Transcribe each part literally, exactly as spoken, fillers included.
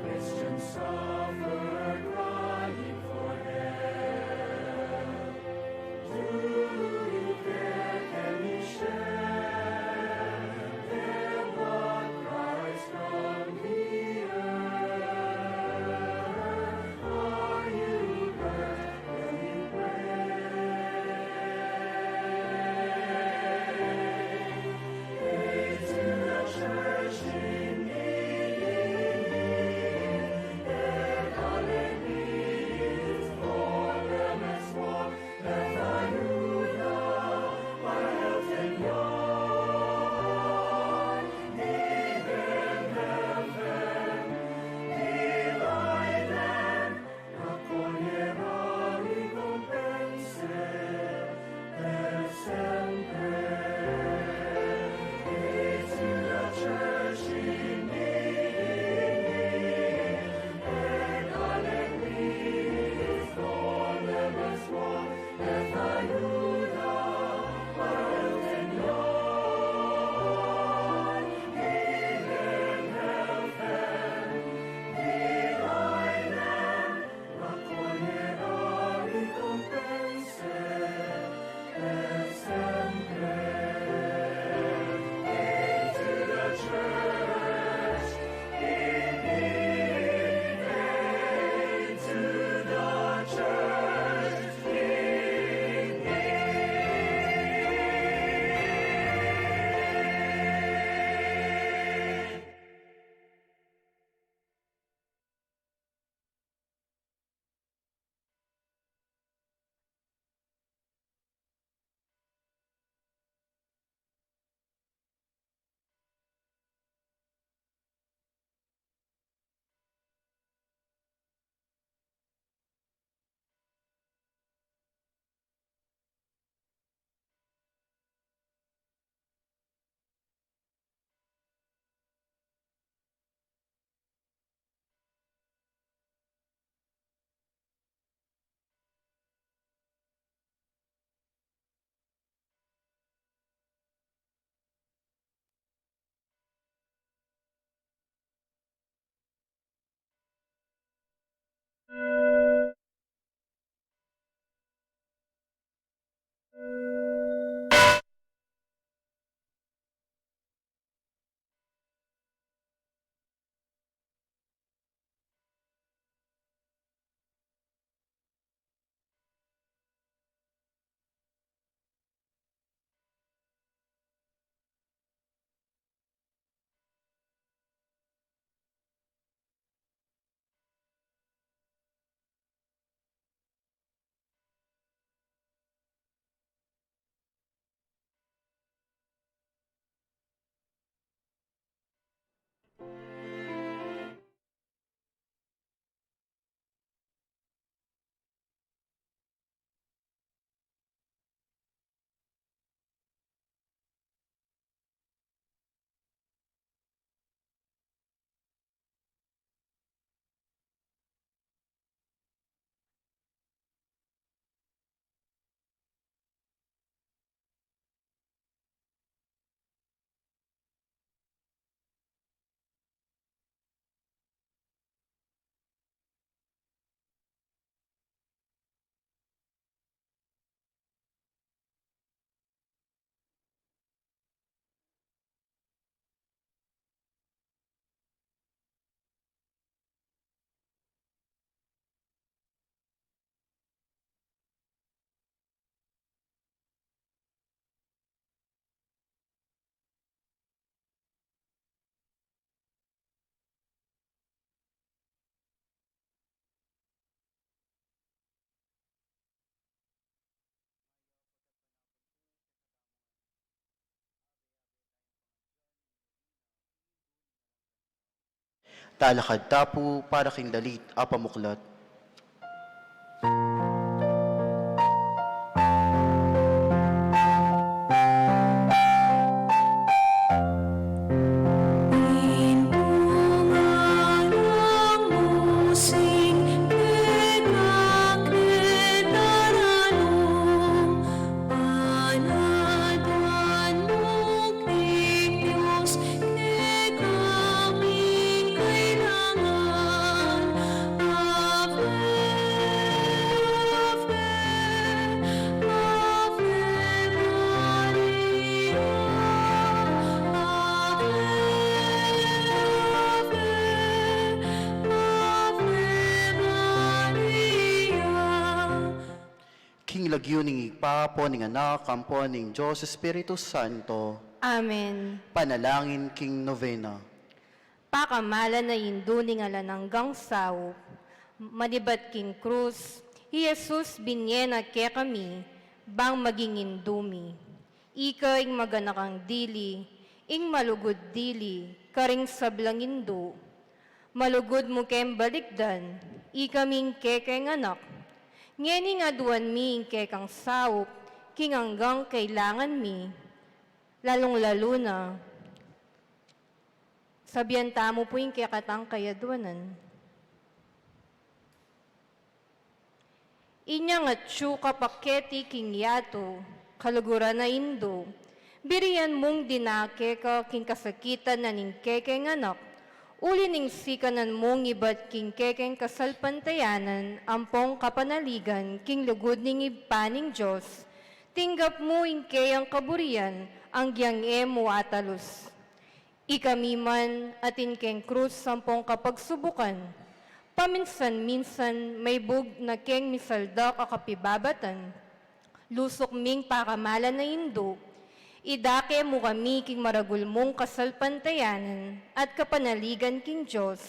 Christians suffer, crying for help. Do you care? Can you share their blood cries from the earth? Are you hurt? Will you pray? Hail to the church in need, and our enemies, for them as war. Talakad ta pu para king dalit a pamuklat. King lagyu ning Ibpa, ampo ning Anak, ampo ning Dios Espiritu Santo. Amen. Panalangin king novena. Pakamalan a Indu ning alang anggang saup, manibat king krus, i Jesus binie na kekami, bang maging Indu mi. Ika ing maganakang dili, ing malugud dili, karing sablang indu. Malugud mu keng balikdan, ikami ing kekeng anak. Ngening aduan mi ing kekang saup, king anggang kailangan mi. Lalung-lalu na, sabian tamu pu ing kekatang kayaduanan. Inyang atyu ka pa keti king yatu, kaluguran a Indu, birian mung dinake ka king kasakitan na ning kekeng anak, uli ning sikanan mung ibat king kekeng kasalpantayanan ampong kapanaligan king lugud ning Ibpa ning Dios, tinggap mu ing keyang kaburian, anggyang e mu atalus. Ikami man, atin keng krus ampong kapagsubukan, paminsan-minsan maibug na keng misaldak a kapibabatan, lusuk ming pakamalan a Indu, idake mu kami king maragul mung kasalpantayanan at kapanaligan king Dios.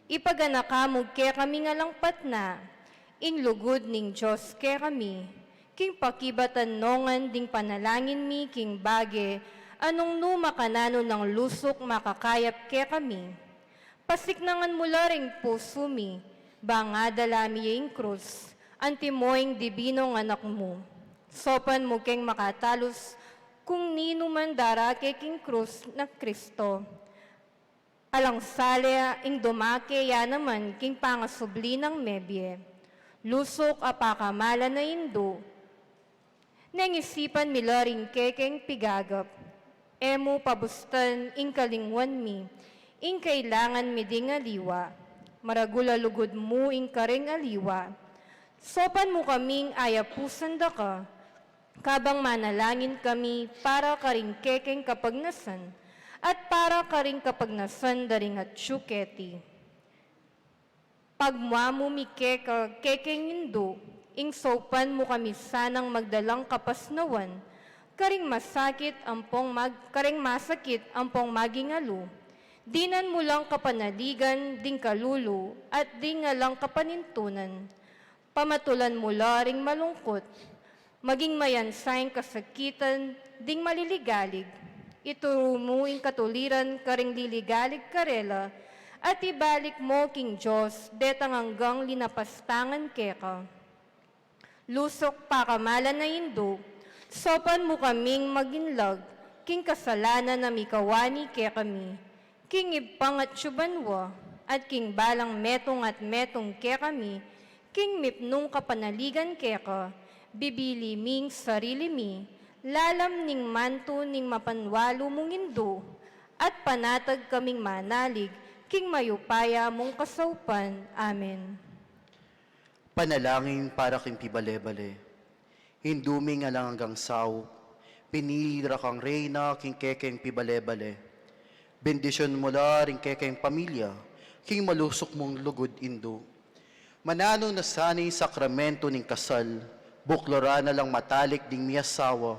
Ipaganaka mu kekaming alang patna, ing lugud ning Dios kekami, king pakibatan nongan ding panalangin mi king bage, a nung nu makananu nang lusuk makakayap kekami. Pasiknangan mu la ring pusu mi, bang adala mi ya ing krus, antimo ing dibinung anak mu. Saupan mu keng makatalus, kung ninu man darake king krus na Kristo. Alang sala ing dumake ya naman king pangasubli nang mebie. Lusuk a pakamalan a Indu, neng isipan mi la ring kekeng pigagap. E mu pabustan ing kalingwan mi, ing kailangan mi ding aliwa. Maragul a lugud mu ing karing aliwa. Saupan mu kaming ayapusan da ka, kabang manalangin kami para karing kekeng kapagnasan, at para karing kapagnasan da ring atyu keti. Pagmua mu mi keka, kekeng Indu, ing saupan mu kami sanang magdalang kapasnawan, karing masakit ampong mag-, karing masakit ampong maging alu, dinan mu lang kapanaligan ding kalulu at ding alang kapanintunan. Pamatulan mu la ring malungkut, maging mayansa ing kasakitan ding maliligalig. Ituru mu ing katuliran karing liligalig karela, at ibalik mu king Dios detang anggang linapastangan keka. Lusuk pakamalan a Indu, saupan mu kaming maginlag king kasalanan a mikawani kekami, king Ibpang atyu banua, at king balang metung at metung kekami, king mipnung kapanaligan keka, bibili ming sarili mi, lalam ning mantu ning mapanwalu mung Indu, at panatag kaming manalig king mayupaya mung kasaupan. Amen. Panalangin para king pibale-bale. Indu ming alang anggang saup, pinili da kang reyna king kekeng pibale-bale. Bendisyun mu la ring kekeng pamilya, king malusuk mung lugud Indu. Mananu na sana ing sakramento ning kasal, buklaran na lang matalik ding miasawa,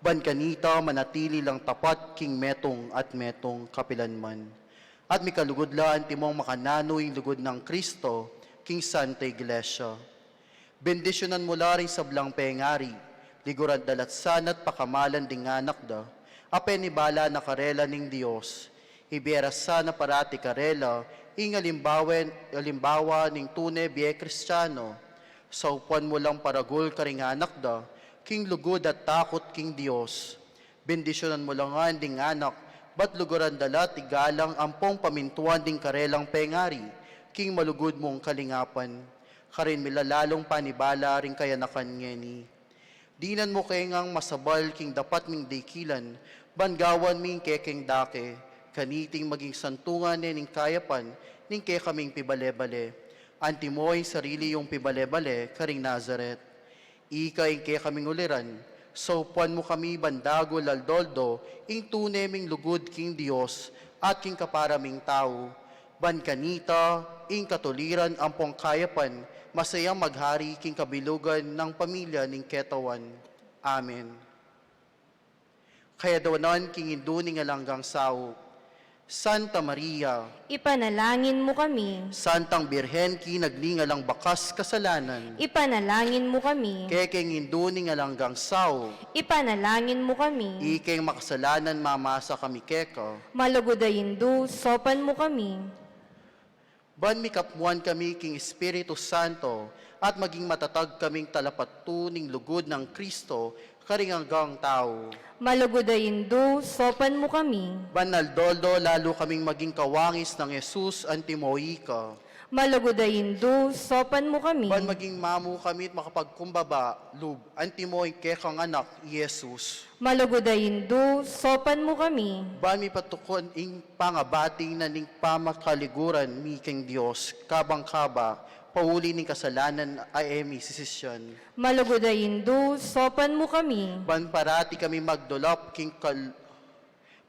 ban kanita manatili lang tapat king metung at metung kapilanman. At mikalugud la antimong makananu ing lugud nang Kristo king Santa Iglesia. Bendisyunan mu la ring sablang pengari, liguran da la sana't pakamalan ding anak da, a penibala na karela ning Dios, ibie ra sana parati karela Ing alimbawa, alimbawa ning tune bie Kristiano, saupan mu lang paragul karing anak da, king lugud at takut king Dios. Bendisyunan mu la ngan ding anak, bat luguran da la't igalang ampong pamintuan ding karelang pengari, king malugud mung kalingapan. Karin mi la lalung panibala ring kayanakan ngeni. Dinan mu ke ngang masabal king dapat ming dikilan, ban gawan mi ing kekeng dake, kaniting maging santungan ne ning kayapan ning kekaming pibale-bale. Antimo ing sarili yung pibale-bale karing Nazaret. Ika ing kekaming uliran, saupan mu kami ban dagul aldo-aldo ing tune ming lugud king Dios at king kapara ming tau. Ban kanita, ing katuliran ampong kayapan, masayang maghari king kabilugan nang pamilya ning ketawan. Amen. Kayadwanan king Indu ning Alang Anggang Saup. Santa Maria, ipanalangin mu kami. Santang Birhen, kinagli ning alang bakas kasalanan, ipanalangin mu kami. Kekeng Indu ning Alang Anggang Saup, ipanalangin mu kami. Ikeng makasalanan, mamasa kami keka. Malugud a Indu, saupan mu kami. Ban mikapmuan kami king Espiritu Santo, at maging matatag kaming talapatu ning lugud nang Kristo, karing anggang tau. Malugud a Indu, saupan mu kami. Ban aldo-aldo lalu kaming maging kawangis nang Jesus, antimo ika. Malugud a Indu, saupan mu kami. Ban maging mamu kami't makapagkumbaba lub, antimo ing kekang anak, i Jesus. Malugud a Indu, saupan mu kami. Ban mipatukun ing pangabati na ning pamakaliguran mi king Dios, kabang-kaba, pauli ning kasalanan a e mi sisisyan. Malugud a Indu, saupan mu kami. Ban parati kami magdulap king kal-,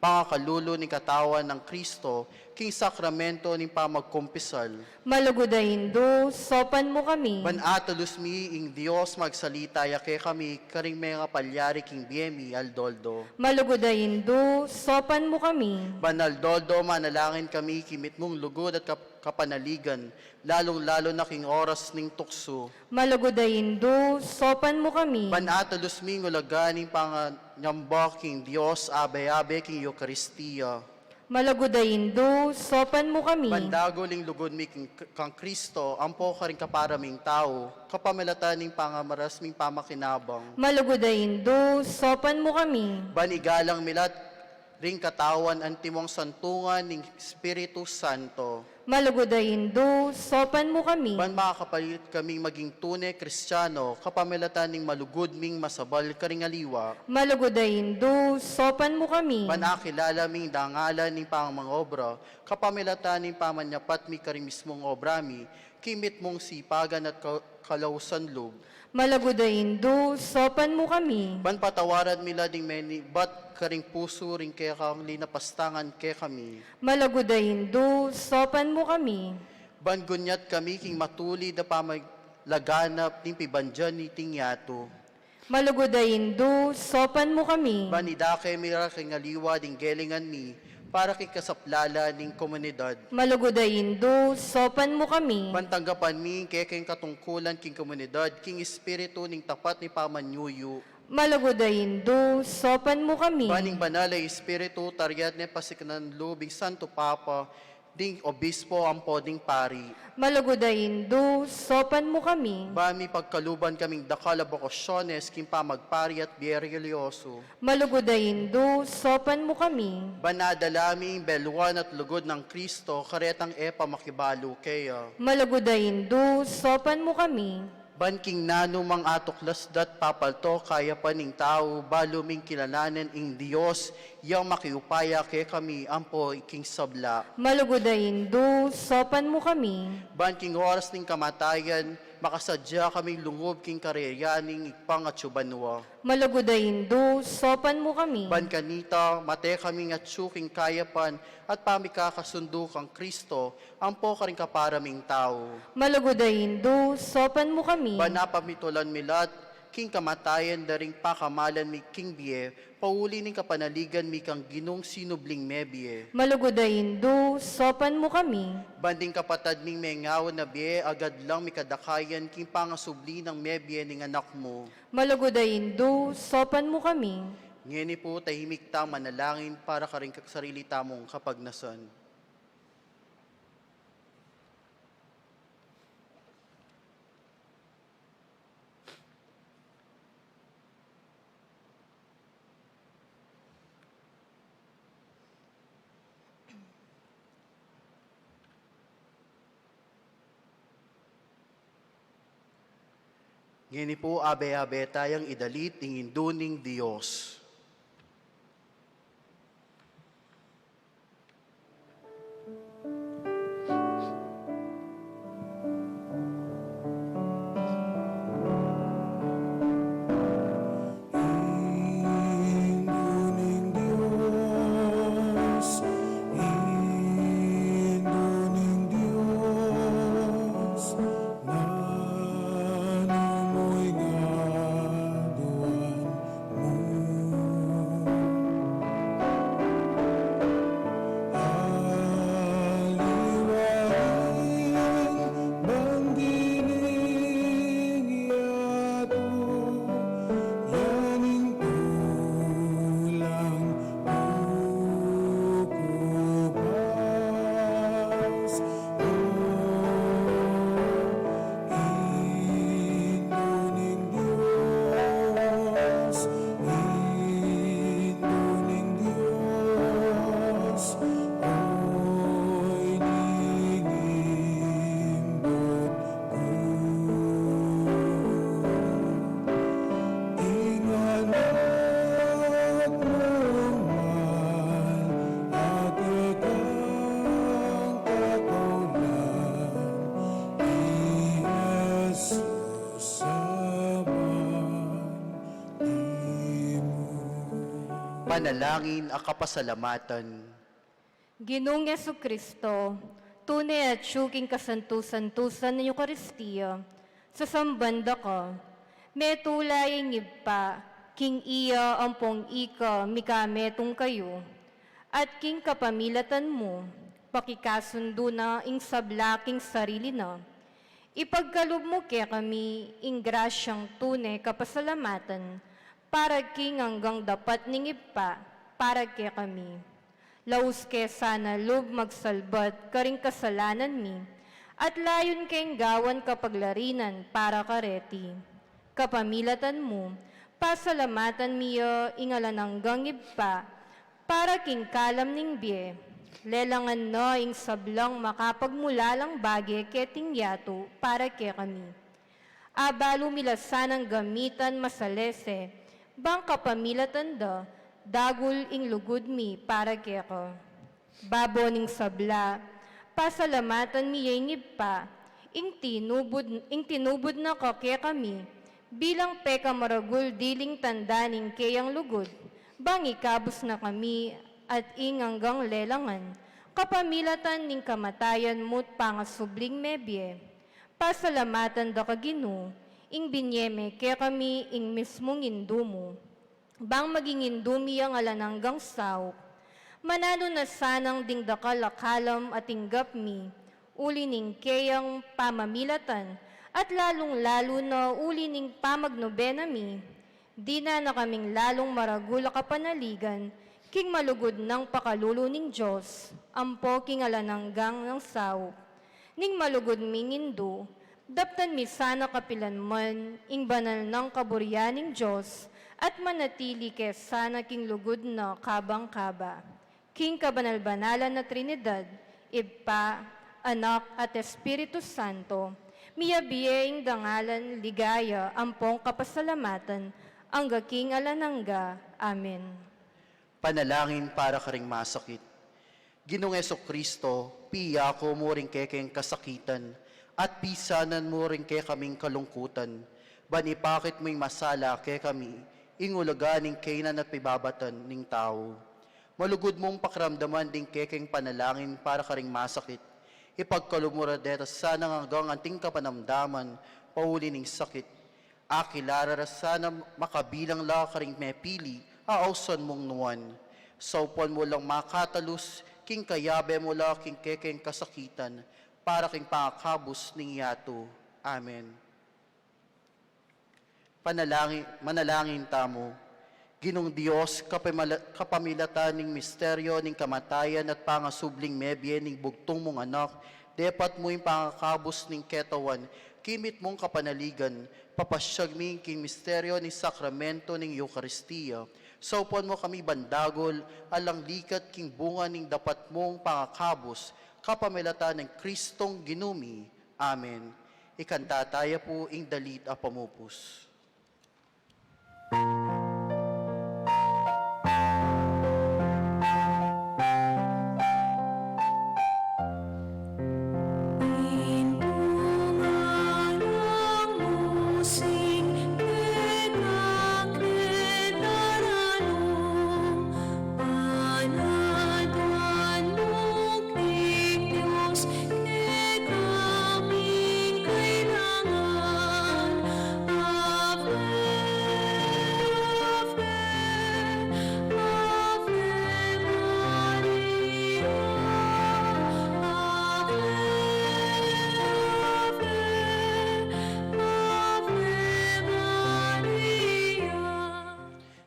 pangakalulu ning katawan nang Kristo, king sakramento ning pamagkumpisal. Malugud a Indu, saupan mu kami. Ban atalus mi ing Dios magsalita ya kekami karing mengapalyari king bie mi aldo-aldo. Malugud a Indu, saupan mu kami. Ban aldo-aldo manalangin kami king mitmung lugud at kap-, kapanaligan, lalung-lalu na king oras ning tuksu. Malugud a Indu, saupan mu kami. Ban atalus mi ing ulaga ning panganyamba king Dios, abe-abe king Eukaristia. Malugud a Indu, saupan mu kami. Ban dagul ing lugud mi king, kang Kristo, ampo karing kapara ming tau, kapamilatan ning pangamaras ming pamakinabang. Malugud a Indu, saupan mu kami. Ban igalang mi la't ring katawan antimong santungan ning Espiritu Santo. Malugud a Indu, saupan mu kami. Ban makakapalit kaming maging tune Kristiano, kapamilatan ning malugud ming masabal karing aliwa. Malugud a Indu, saupan mu kami. Ban akilala ming dangalan ning pamangobra, kapamilatan ning pamanyapat mi karing mismung obra mi, king mitmung sipagan at ka-, kalausan lub. Malugud a Indu, saupan mu kami. Ban patawaran mi la ding menibat karing pusu ring kekang linapastangan kekami. Malugud a Indu, saupan mu kami. Ban gunyat kami king matulid a pamaglaganap ning pibandian niting yatu. Malugud a Indu, saupan mu kami. Ban idake mi la king aliwa ding gelingan mi, para king kasaplalan ning komunidad. Malugud a Indu, saupan mu kami. Ban tanggapan mi ing kekeng katungkulan king komunidad, king espiritu ning tapat ning pamanyuyu. Malugud a Indu, saupan mu kami. Ban ing Banal a Espiritu, tarian ne pasiknan lub ing Santo Papa, ding obispo ampo ding pari. Malugud a Indu, saupan mu kami. Ban mipagkaluban kaming dakal a bokasyones king pamagpari at bie relihiyoso. Malugud a Indu, saupan mu kami. Ban adala mi ing belwan at lugud nang Kristo, karetang e pa makibalu keya. Malugud a Indu, saupan mu kami. Ban king nanumang atuklas da't papalto kayapan ning tau, balu ming kilalanen ing Dios, yang makiupaya kekami ampo king sabla. Malugud a Indu, saupan mu kami. Ban king oras ning kamatayan, makasadya kaming lungub king kareryan ning Ibpang atsu banua. Malugud a Indu, saupan mu kami. Ban kanita, mate kaming atsu king kayapan at pamikakasundu kang Kristo, ampo karing kapara ming tau. Malugud a Indu, saupan mu kami. Ban apamitulan mi la't king kamatayan da ring pakamalan mi king bie, pauli ning kapanaligan mi kang Ginung sinubling mebie. Malugud a Indu, saupan mu kami. Ban ding kapatad ming mengawa na bie, agad lang mikadakayan king pangasubli nang mebie ning Anak mu. Malugud a Indu, saupan mu kami. Ngeni pu, tahimik tang manalangin para karing sarili tamung kapagnasan. Ngeni pu, abe-abe tayang idalit ing Indu ning Dios. Indu ning Dios, Indu ning Dios, nanu mu ing aduan mu? Aliwa ing bandi ning yatu, ya ing tulang kukubas. O Indu ning Dios, Indu ning Dios, o ilingimbut ku ing anak mung mal a kekang kataulan, i Jesus a bandimu. Panalangin a kapasalamatan. Ginung Jesucristo, tune atyu king kasantu-santusan ning Eukaristia, sasamban da ka, metula ya ing Ibpa, king iya ampong ika mikametung kayu, at king kapamilatan mu, pakikasundu na ing sabla king sarili na. Ipagkalub mu kekami ing grasyang tune kapasalamatan para king anggang dapat ning Ibpa para kekami. Laus ke sana lub magsalbat karing kasalanan mi, at layun keng gawan kapaglarinan para kareti. Kapamilatan mu, pasalamatan mi ya ing alang anggang Ibpa, para king kalam ning bie, lelangan na ing sablang makapagmulalang bage keting yatu para kekami. Abalu mi la sanang gamitan masalese, bang kapamilatan da, dagul ing lugud mi para keka. Babo ning sabla, pasalamatan mi ya ing Ibpa, ing tinubud, ing tinubud na ka kekami, bilang pekamaragul diling tanda ning keyang lugud, bang ikabus na kami at ing anggang lelangan, kapamilatan ning kamatayan mu't pangasubling mebie. Pasalamatan da ka, Ginu, ing binie me kekami ing mismung Indu mu. Bang maging Indu mi yang alang anggang saup. Mananu na sanang ding dakal a kalam a tinggap mi, uli ning keyang pamamilatan, at lalung-lalu na uli ning pamagnobena mi, dinan na kaming lalung maragul a kapanaligan, king malugud nang pakalulu ning Dios, ampo king alang anggang saup. Ning malugud ming Indu, daptan mi sana kapilan man ing banal nang kaburian ning Dios, at manatili ke sana king lugud na kabang kaba. King kabanal-banalan a Trinidad, Ibpa, Anak, at Espiritu Santo, miyabie ing dangalan, ligaya, ampong kapasalamatan, angga king alang angga. Amen. Panalangin para karing masakit. Ginung Jesucristo, piyaku mu ring kekeng kasakitan, at pisanan mu ring kekaming kalungkutan, ban ipakit mu ing masala kekami, ing ulaga ning kaynan at pibabatan ning tau. Malugud mung pakiramdaman ding kekeng panalangin para karing masakit. Ipagkalub mu ra deta sanang anggang anting kapanamdaman, pauli ning sakit. Akilala ra sana makabilang la karing mepili a ausan mung nuan. Saupan mu lang makatalus, king kayabe mu la king kekeng kasakitan, para king pangakabus ning yatu. Amen. Panalangin, manalangin tamu. Ginung Dios, kapamala-, kapamilatan ning misteryo ning kamatayan at pangasubling mebie ning bugtung mung Anak, depat mu ing pangakabus ning ketawan, kimit mung kapanaligan, papasyag mi king misteryo ning sakramento ning Eukaristia. Saupan mu kami ban dagul a langlikat king bunga ning dapat mung pangakabus, kapamilatan nang Kristong Ginu mi. Amen. Ikanta taya pu ing dalit a pamupus.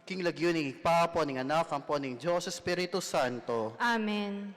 King lagyu ning Ibpa, ampo ning Anak, ampo ning Dios Espiritu Santo. Amen.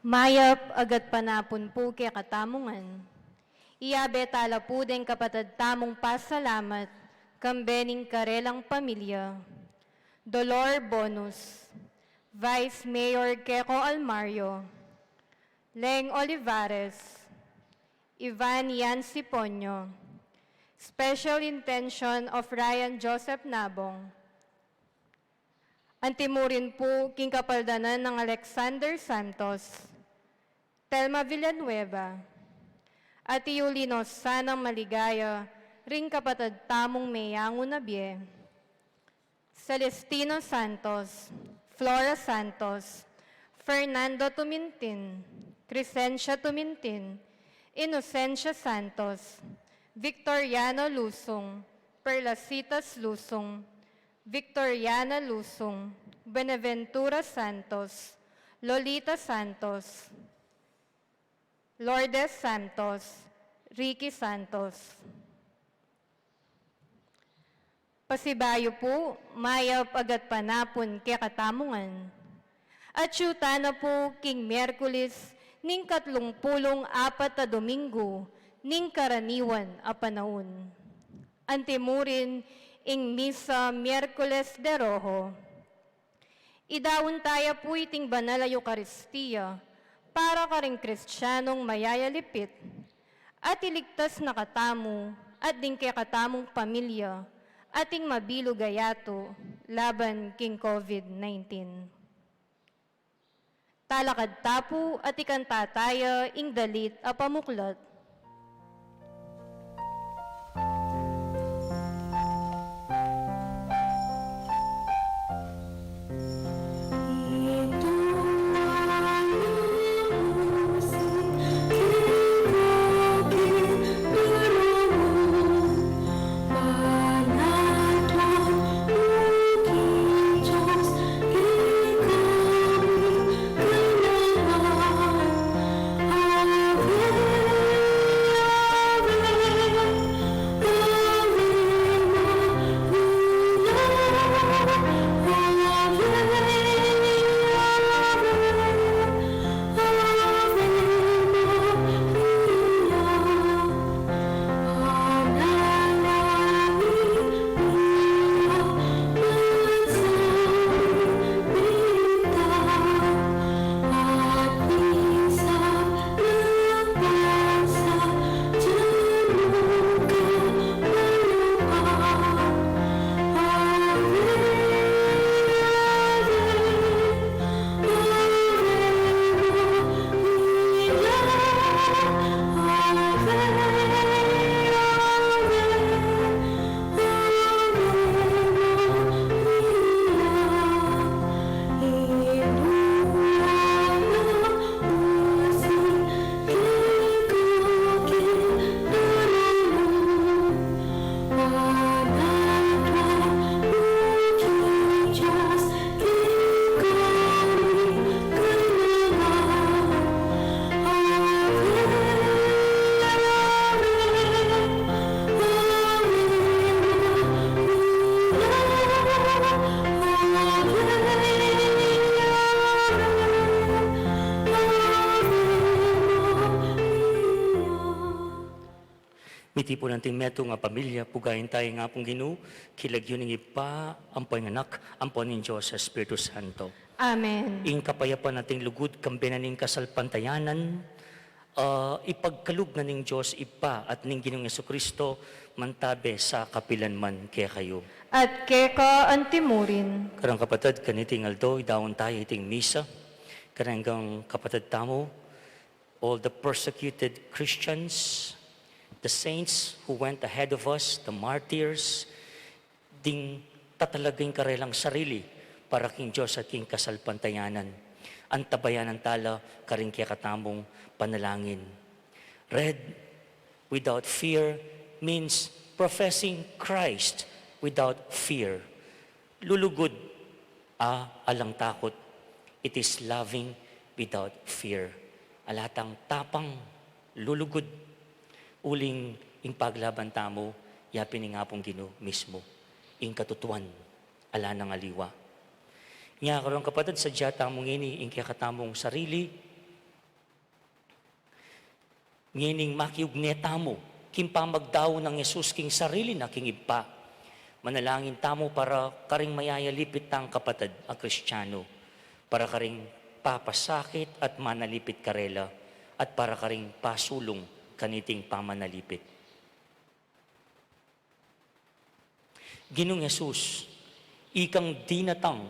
Mayap a gatpanapun pu kekatamu ngan. Iyabe tala pu deng kapatad tamung pasalamat, kambe ning karelang pamilya. Dolor Bonus, Vice Mayor Keko Almario, Leng Olivares, Ivan Yancy Ponyo, special intention of Ryan Joseph Nabong. Antimurin pu king kapaldanan nang Alexander Santos, Telma Villanueva, at iuli no sanang maligaya ring kapatad tamung meyangu na bie. Celestino Santos, Flora Santos, Fernando Tumintin, Crescencia Tumintin, Inocencia Santos, Victoriano Lusung, Perlasitas Lusung, Victoriana Lusung, Beneventura Santos, Lolita Santos, Lourdes Santos, Ricky Santos. Pasibayu pu, mayap a gatpanapun kekatamu ngan. Atyu tana pu king Miyerkules ning katlung pulung apat a Dominggu ning karaniwan a panaun. Antimurin ing Misa Miyerkules de Rojo. Idaun taya pu iting banal a Eukaristia para karing Kristianong mayayalipit, at iligtas na katamu at ding kekatamung pamilya at ing mabilug a yatu laban king COVID nineteen. Talakad ta pu at ikanta taya ing dalit a pamuklat. Miti pu ing ating metung a pamilya, pugayan taya ing Apung Ginu, king lagyu ning Ibpa, ampo ning Anak, ampo ning Dios Espiritu Santo. Amen. Ing kapayapan ating lugud, kambe na ning kasalpantayanan, ah, ipagkalub na ning Dios Ibpa at ning Ginung Jesucristo, mantabe sa kapilan man kekayu. At keka antimurin. Karang kapatad, kaniting aldo, idaun taya iting misa, kareng kapatad tamu, all the persecuted Christians, the saints who went ahead of us, the martyrs, ding tatalaga ing karelang sarili para king Dios at king kasalpantayanan. Antabayanan tala karing kekatamung panalangin. Read, without fear means professing Christ without fear. Lulugud a alang takut. It is loving without fear. Ala tang tapang, lulugud, uling ing paglaban tamu, yapin ning Apung Ginu mismu. Ing katutuan, ala nang aliwa. Nya, karong kapatad, sadya tamu ngeni ing kekatamung sarili, Ngening makiugne tamu king pamagdau nang Jesus king sarili na king Ibpa, manalangin tamu para karing mayayalipit tang kapatad a Kristiano, para karing papasakit at manalipit karela, at para karing pasulung kaniting pamanalipit. Ginung Jesus, ikang dinatang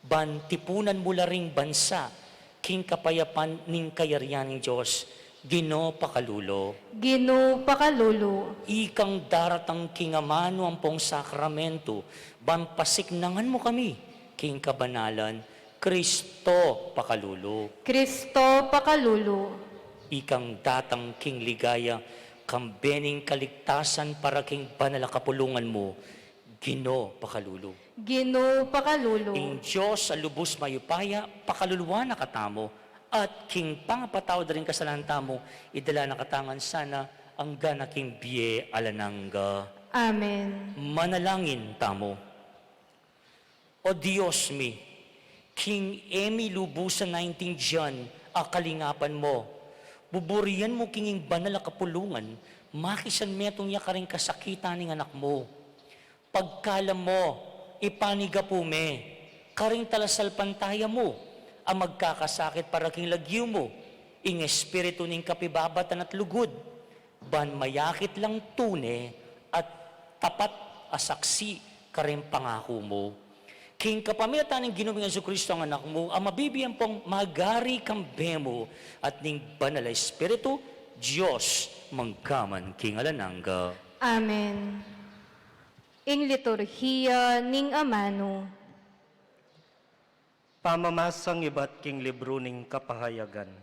ban tipunan mu la ring bansa king kapayapan ning kayarian ning Dios, Ginu pakalulu. Ginu pakalulu. Ikang daratang king amanu ampong sakramentu ban pasiknangan mu kami king kabanalan, Kristo pakalulu. Kristo pakalulu. Ikang datang king ligaya, kambe ning kaligtasan para king banal a kapulungan mu, Ginu pakalulu. Ginu pakalulu. Ing Dios a lubus mayupaya, pakaluluan na katamu, at king pangapatawad da ring kasalanan tamu, idala na katamu ngan sana angga na king bie alang angga. Amen. Manalangin tamu. O Dios mi, king e mi lubusan naintindian a kalingapan mu, buburian mu king ing banal a kapulungan, makisan metung ya karing kasakitan ning Anak mu. Pagkalam mu, ipanigapu me karing talasalpantaya mu a magkakasakit para king lagyu mu, ing espiritu ning kapibabatan at lugud, ban mayakit lang tune at tapat a saksi karing pangaku mu. King kapamilatan ning Ginu ming Jesucristo a Anak mu, a mabibie ampong magari kambe mu at ning Banal a Espiritu, Dios, mangga man king alang angga. Amen. Ing liturhiya ning amanu. Pamamasang ibat king libru ning Kapahayagan.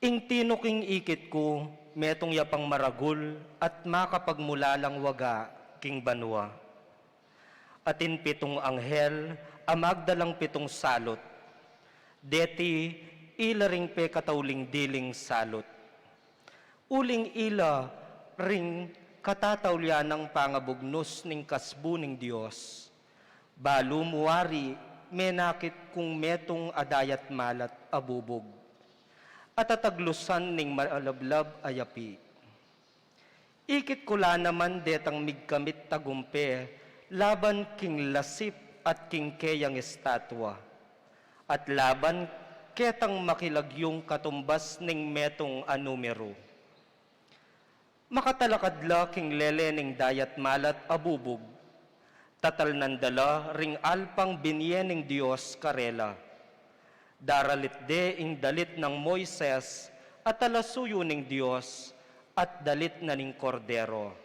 Ing tinuking ikit ku, metung ya pang maragul at makapagmulalang waga king banua. Atin pitung anghel a magdalang pitung salut. Deti ila ring pekatauling diling salut. Uling ila ring katataulian nang pangabugnus ning kasbu ning Dios. Balu mu wari menakit kung metung a dayat malat a bubug, a tataglusan ning malablab a yapi. Ikit ku la naman detang migkamit tagumpe laban king lasip at king keyang estatua, at laban ketang makilagyung katumbas ning metung a numeru. Makatalakad la king lele ning dayat malat a bubug, tatalnan da la ring alpang binie ning Dios karela. Daralit de ing dalit nang Moises a talasuyu ning Dios at dalit na ning Kordero.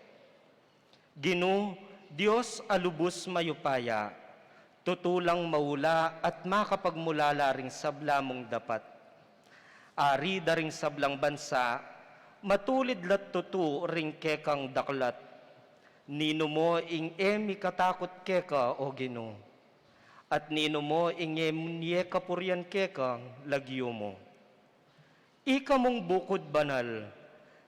Ginu, Dios a lubus mayupaya, tutu lang maula at makapagmulala ring sabla mung dapat. Ari da ring sablang bansa, matulid la't tutu ring kekang daklat. Ninu mu ing e mikatakut keka, o Ginu? At ninu mu ing e munye kapurian keka, lagyu mu? Ika mung bukud banal,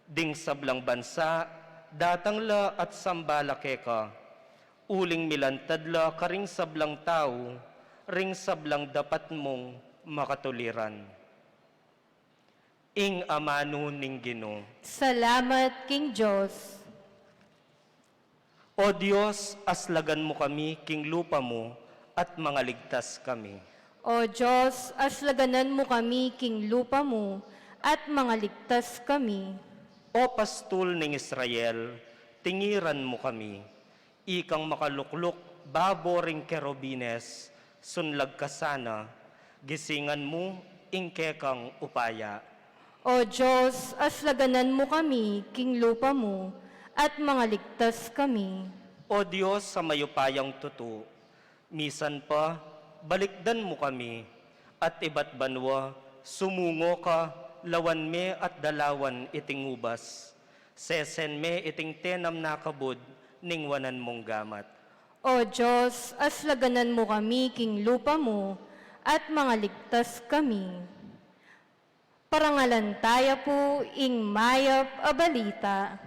ding sablang bansa datang la at samba la keka, uling milantad la karing sablang tau ring sablang dapat mung makatuliran. Ing amanu ning Ginu. Salamat king Dios. O Dios, aslagan mu kami king lupa mu at mangaligtas kami. O Dios, aslaganan mu kami king lupa mu at mangaligtas kami. O pastul ning Israel, tingiran mu kami. Ikang makalukluk babo ring kerubines, sunlag ka sana, gisingan mu ing kekang upaya. O Dios, aslaganan mu kami king lupa mu, at mangaligtas kami. O Dios a mayupayang tutu, misan pa balikdan mu kami, at ibat banua sumungo ka, lawan me at dalawan iting ubas. Sesen me iting tenam na kabud ning wanan mung gamat. O Dios, aslaganan mu kami king lupa mu, at mangaligtas kami. Parangalan taya pu ing mayap a balita.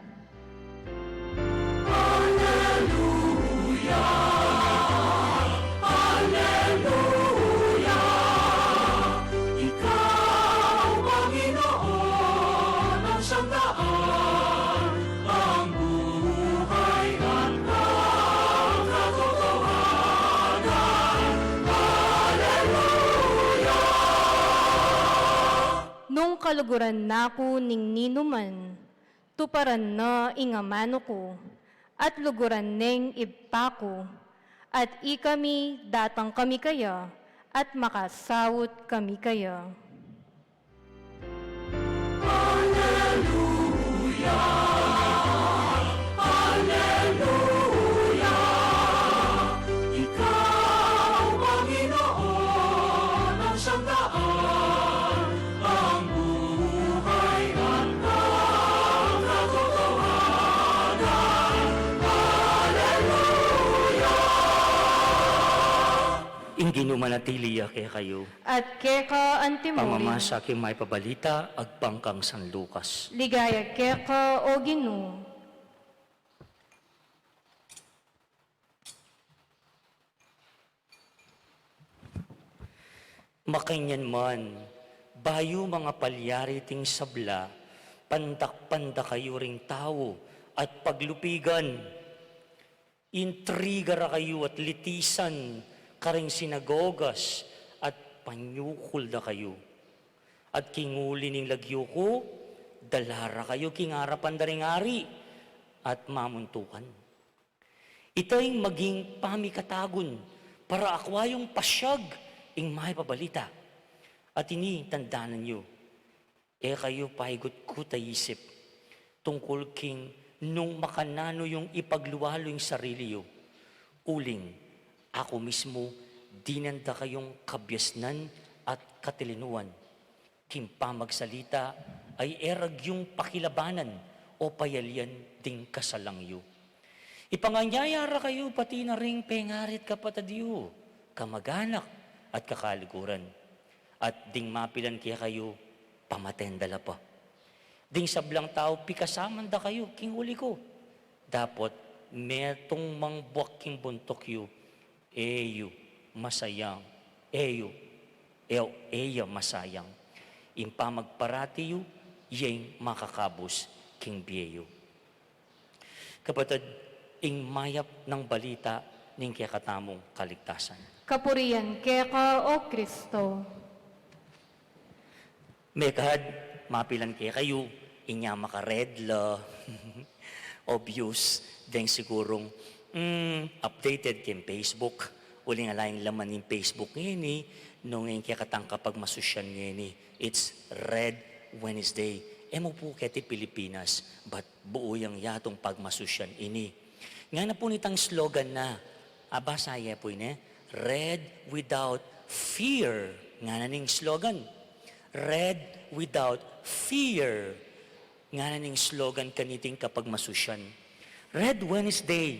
Aleluya, aleluya, ikaw, Panginoon, luguran na ku ning ninuman, tuparan na ing amanu ku, at luguran neng Ibpa ku, at ikami datang kami keya, at makasaut kami keya. Aleluya, aleluya, ikaw, Panginoon, ang sangkaan, ang buhay at ang katotohanan. Aleluya! Ing Ginu manatili ya kekayu. At keka antimurin. Pamamasa king Mayap a Balita agpang kang San Lucas. Ligaya keka, O Ginu. Makanyan man, bayu mangapalyari iting sabla, pandakpan da kayu ring tau at paglupigan. Intriga ra kayu at litisan karing sinagogas at panyukul da kayu. At king uli ning lagyu ku, dala ra kayu king arapan da ring ari at mamuntukan. Ita ing maging pamikatagun para akua yung pasyag ing Mayap a Balita. At ini, tandanan yu, e kayu paigutkut a isip tungkul king nung makananu yung ipaglualu ing sarili yu. Uling aku mismu dinan da kayung kabiasnan at katilinuan. King pamagsalita ay e ra gyung pakilabanan o payalian ding kasalang yu. Ipanganyaya ra kayu pati na ring pengarit kapatad yu, kamaganak at kakaluguran. At ding mapilan kekayu, pamaten da la pa. Ding sablang tau pikasaman da kayu king uli ku. Dapot metung mang buak king buntuk yu, e yu masayang, e yu, e, e ya masayang. Ing pamagparati yu, yeng makakabus king bie yu. Kapatad, ing mayap nang balita ning kekatamung kaligtasan. Kapurian keka, O Kristo. Mekad, mapilan kekayu, inya maka-red la. Obvious, deng sigurung, mm, updated king Facebook. Uling ala ing laman ning Facebook ngeni, nung ing kekatang kapagmasusyan ngeni, it's Red Wednesday. E mu pu keti Pilipinas, but buu yang yatung pagmasusyan ini. Ngana pu nitang slogan na, abasa ye pu ine, "Red without fear." Ngana ning slogan, "Red without fear." Ngana ning slogan kaniting kapagmasusyan. Red Wednesday.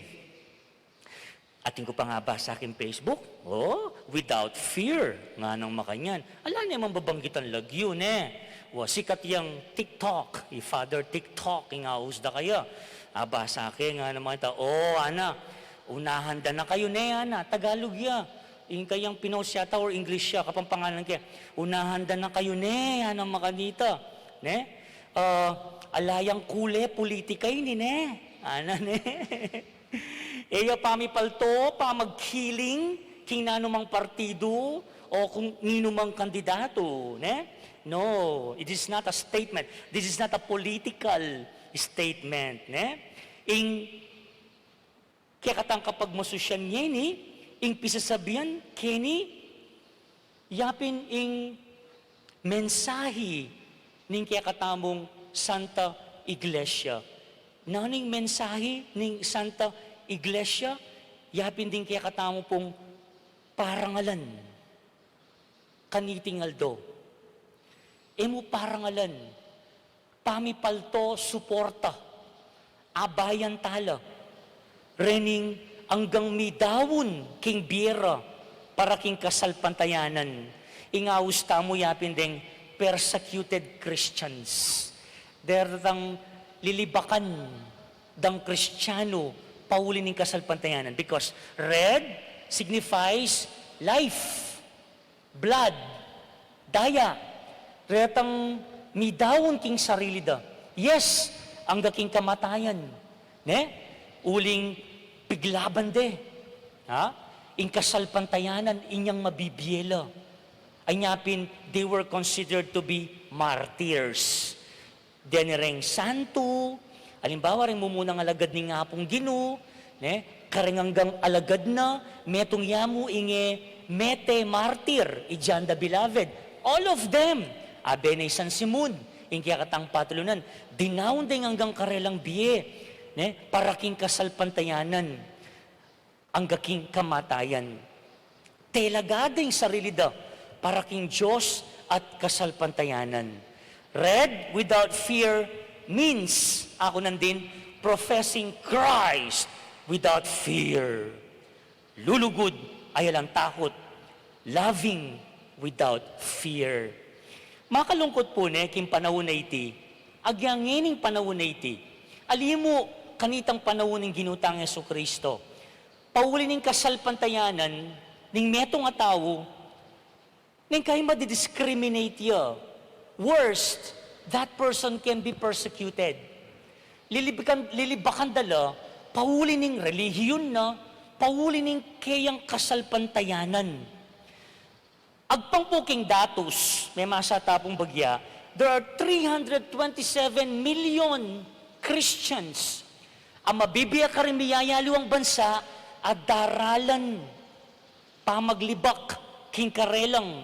Atin ku pang abasa king Facebook, o, "Without fear," nganang makanyan. Ala ne mang babanggitan lagyu, ne? Wa, sikat yang TikTok, i Father TikTok, ing aus da kaya. Abasa ke, ngana makanta, o, ana, "Unahan da na kayu ne," ana, Tagalog ya. Ing kayang pinost yata or English ya, Kapampanganan ke. "Unahan da na kayu ne," ana makanita. Ne? Ah, ala yang kule, politika ini, ne? Ana, ne? E ya pamipalto, pamagkiling king nanumang partidu o kung ninumang kandidatu, ne? No, it is not a statement. This is not a political statement, ne? Ing kekatang kapagmasusyan ngeni, ing pisasabian keni, yapin ing mensahi ning kekatamung Santa Iglesia. Nanu ing mensahi ning Santa Iglesia? Yapin ding kekatamu pung parangalan kaniting aldo. E mu parangalan, pamipalto, suporta, abayan tala rening anggang midaun king bie ra para king kasalpantayanan. Ing aus tamu yapin deng persecuted Christians. Detang lilibakan dang Kristiyanu pauli ning kasalpantayanan, because red signifies life. Blood, daya, retang midaun king sarili da. Yes, angga king kamatayan, ne? Uling piglaban de, ha? Ing kasalpantayanan inyang mabibie la. Anya pin, they were considered to be martyrs. Deni reng santu, alimbawa, reng mumunang alagad ning Apung Ginu, ne, kareng anggang alagad na, metung ya mu ing e mete martir, i John the Beloved. All of them, abe ne i San Simon, ing kekatang patulunan, dinaun da ing anggang karelang bie, ne, para king kasalpantayanan, angga king kamatayan. Telaga da ing sarili da para king Dios at kasalpantayanan. Red without fear means, aku nandin, professing Christ without fear. Lulugud, ay alang takut. Loving without fear. Makalungkut pu ne, king panaun a iti, agya ngening panaun a iti, ali mu kanitang panaun ning Ginu tang Jesucristo. Pauli ning kasalpantayanan ning metung a tau, neng kai madidiscriminate ya. Worst, that person can be persecuted. Lilibakan, lilibakan da la, pauli ning relihiyon na, pauli ning keyang kasalpantayanan. Agpang pu king datus, memasa ta pung bagya, there are three hundred twenty-seven million Christians a mabibie karing miyayaliwang bansa a daralan, pamaglibak king karelang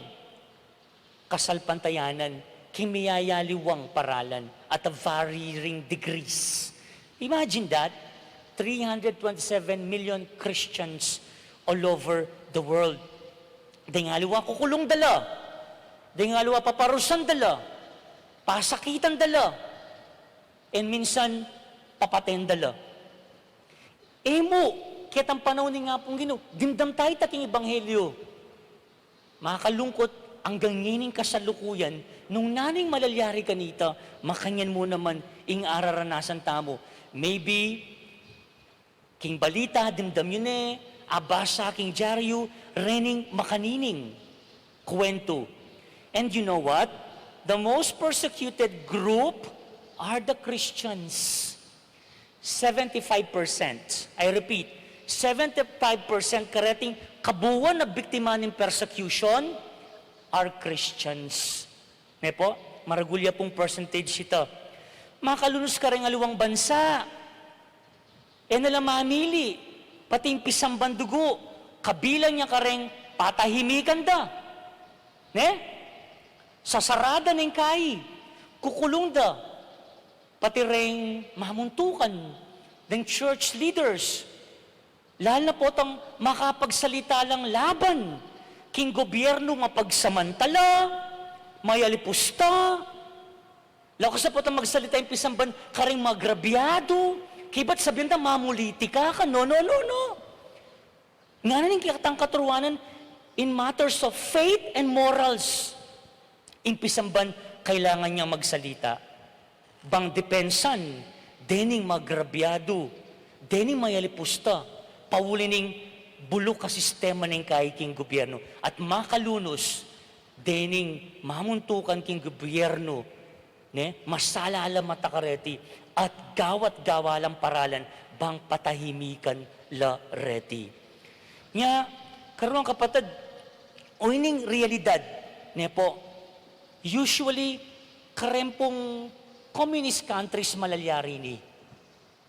kasalpantayanan, king miyayaliwang paralan at a varying degrees. Imagine that, three hundred twenty-seven million Christians all over the world. Deng aliwa kukulung da la, deng aliwa paparusan da la, pasakitan da la, and minsan papaten da la. E mu, ketang panaun ning Apung Ginu, dimdam taya ita king ebanghelyo. Makalungkut, anggang ngening kasalukuyan, nung nanu ing malalyari kanita, makanyan mu naman ing araranasan tamu. Maybe king balita, dimdam yu ne, abasa king dyaryu, rening makanining kuwentu. And you know what? The most persecuted group are the Christians. Seventy-five percent, I repeat, seventy-five percent kareting kabuuan a biktima ning persecution are Christians. Ne pu? Maragul ya pung percentage ita. Makalunus kareng aliwang bansa, e na la mamili, pati ing pisamban dugu, kabilang ya kareng patahimikan da. Ne? Sasarada ning kai, kukulung da. Pati reng mamuntukan, deng church leaders, lalu na potang makapagsalita lang laban king gobyernu, mapagsamantala, mayalipusta. Laku sa potang magsalita ing pisamban kareng magrabyadu, kaybat sabian da mamulitika ka, no, no, no, no. Ngana ning kekatang katuruanan, in matters of faith and morals, ing pisamban kailangan yang magsalita. Bang depensan dening magrabyadu, dening mayalipusta, pauli ning buluk a sistema ning kai king gobyernu, at makalunus dening mamuntukan king gobyernu, ne, masalala mata kareti, at gawa't gawa lang paralan bang patahimikan la reti. Nya, kareng kapatad, o ining realidad, ne pu, usually, kareng pung communist countries malalyari ini.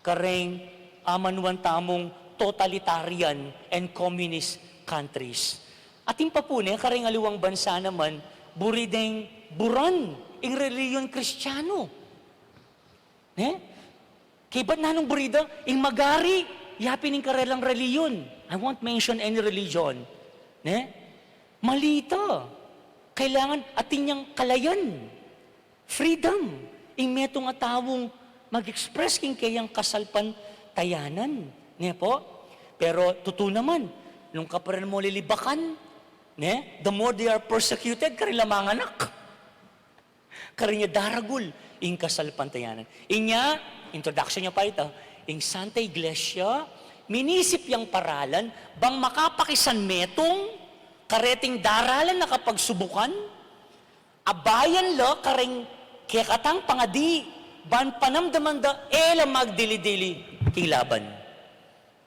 Kareng amanuan tamung totalitarian and communist countries. Atin pa pu ne, kareng aliwang bansa naman, buri deng buran ing relihiyon Kristiyanu. Ne? Kaybat nanung buri da, ing magari, yapin ing karelang relihiyon. I won't mention any religion. Ne? Mali ita. Kailangan atin yang kalayan. Freedom, ing metung a taung mag-express king keyang kasalpantayanan, ne pu? Pero tutu naman, nung kaparan mu lilibakan, ne, the more they are persecuted, karin la manganak. Karin ya daragul ing kasalpantayanan. Inya, introduction ya pa ita, ing Santa Iglesia, minisip yang paralan, bang makapakisanmetung kareting daralan a kapagsubukan, abayan la kareng kekatang pangadi, ban panamdaman da e la magdili-dili king laban.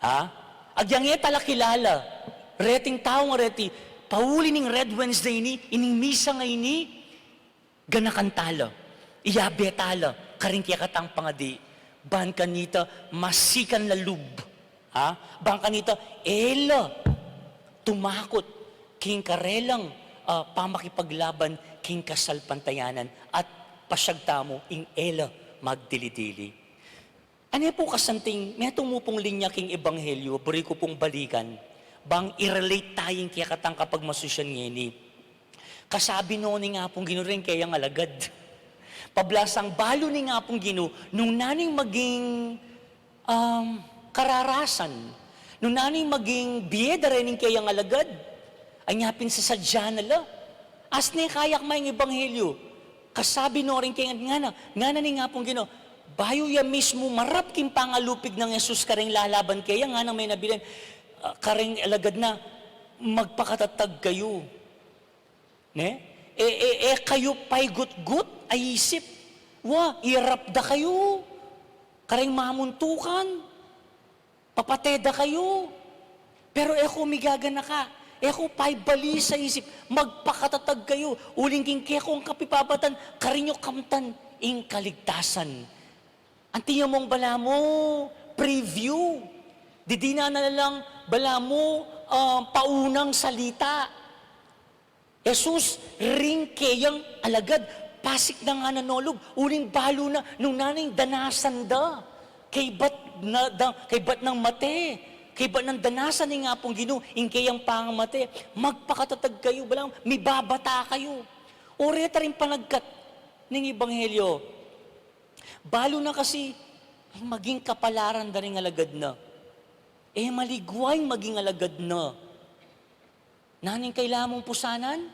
Ha? Agyang e talakilala reting taung reti, Pauli ning Red Wednesday ini, ining misa ngeni, ganakan tala, iyabe tala karing kekatang pangadi, ban kanita masikan la lub, ha? Ban kanita e la tumakut king karelang, ah, pamakipaglaban king kasalpantayanan at pasiag tamu ing e la magdili-dili. Ane pu kasanting, metung mu pung linya king ebanghelyo, buri ku pung balikan, bang i-relate taya ing kekatang kapagmasusyan ngeni. Kasabi no ning Apung Ginu reng keyang alagad. Pablasang balu ning Apung Ginu, nung nanung maging, um, kararasan, nung nanung maging bie da reng keyang alagad, anya pin sasadya na la. As ne kayak maying ebanghelyo, kasabi no reng keyang, ngana, ngana ning Apung Ginu, bayu ya mismu marap king pangalupig nang Jesus kareng lalaban keya, ngana mayna bilang, ah, kareng alagad na, magpakatatag kayu. Ne? E, e, e kayu paigutgut a isip. Wa, irap da kayu kareng mamuntukan. Papate da kayu. Pero e ko migaganaka, e ko paibali sa isip, magpakatatag kayu, uling king kekong kapipabatan, karin yu kamtan ing kaligtasan. Anti ya mung balamu preview. Didinan na lang balamu, ah, paunang salita. Jesus, ring keyang alagad, pasik na ngana no lub, uling balu na, nung nanung danasan da, kaybat na, da, kaybat nang mate, kaybat nang danasan ning Apung Ginu ing keyang pangamate, magpakatatag kayu, balamu, mibabata kayu. O reta ring panagkat ning ebanghelyo, balu na kasi, ay, maging kapalaran da ring alagad na. E maligwa ing maging alagad na. Nanung kailangan mung pusanan?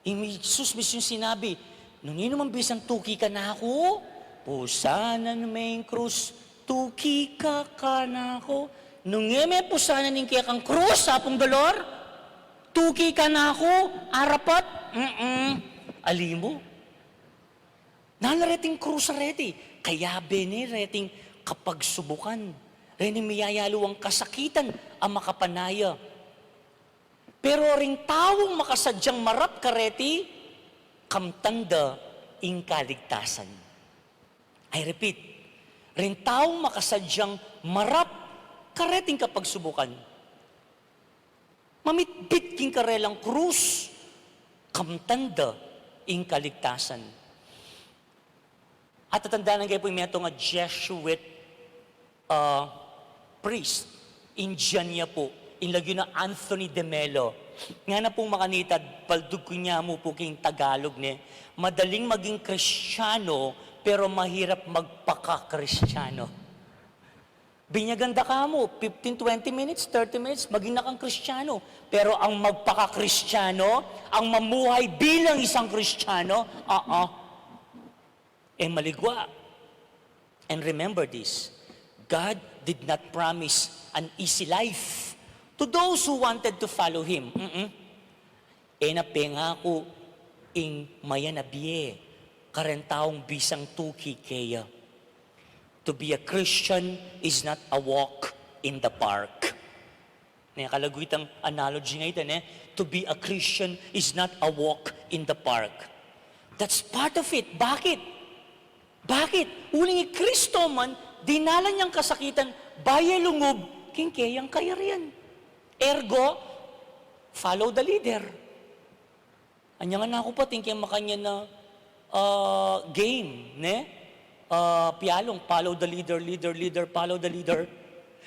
Ing Jesus mismu ing sinabi, "Nung ninuman bisang tuki kanaku, pusanan me ing krus, tuki ka kanaku." Nung e me pusanan ing kekang krus, Apung Dolor, tuki kanaku, arapat, mm-mm, ali mu. Nanu reting krus a reti, kayabe ne reting kapagsubukan, rening miyayaluang kasakitan a makapanaya. Pero ring taung makasadyang marap kareti, kamtan da ing kaligtasan. I repeat, ring taung makasadyang marap kareting kapagsubukan, mamitbit king karelang krus, kamtan da ing kaligtasan. At tatandanan kayu pu ing metung a Jesuit, ah, priest, Indian ya pu, ing lagyu na Anthony de Mello. Ngana pung makanita, paldug ku ne mu pu king Tagalog, ne, madaling maging Kristiyano, pero mahirap magpaka-Kristiyano. Binyagan da ka mu, fifteen, twenty minutes, thirty minutes, maging na kang Kristiyano. Pero ang magpaka-Kristiyano, ang mamuhay bilang isang Kristiyano, ah, ah. E maligwa. And remember this, God did not promise an easy life to those who wanted to follow Him. Mm-mm. E na pengaku ing mayan a bie kareng taung bisang tuki keya. To be a Christian is not a walk in the park. Ne, kalaguitang analogy nga ita, ne? To be a Christian is not a walk in the park. That's part of it. Bakit? Bakit? Uling i Kristo man, dinalan yang kasakitan, bayu ya lungub king keyang kayarian. Ergo, follow the leader. Anya nga naku pa, atin keng makanyan a, ah, game, ne? Ah, pialung, follow the leader, leader, leader, follow the leader.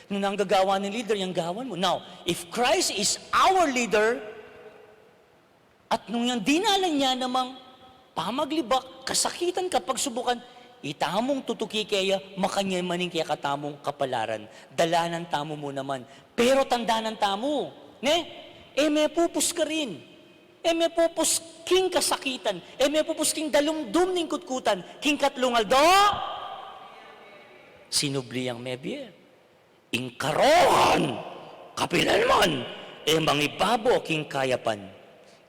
Nung nanu ing gagawan ning leader, yang gawan mu. Now, if Christ is our leader, at nung yang dinalan ya namang pamaglibak, kasakitan, kapagsubukan, itamung tutuki keya, makanyan man ing kekatamung kapalaran. Dalanan tamu mu naman. Pero tandanan tamu, ne? E me pupus karin. E me pupus king kasakitan. E me pupus king dalumdum ning kutkutan. King katlung aldo, sinubli yang mebie. Ing karokan, kapilan man, e mangibabo king kayapan.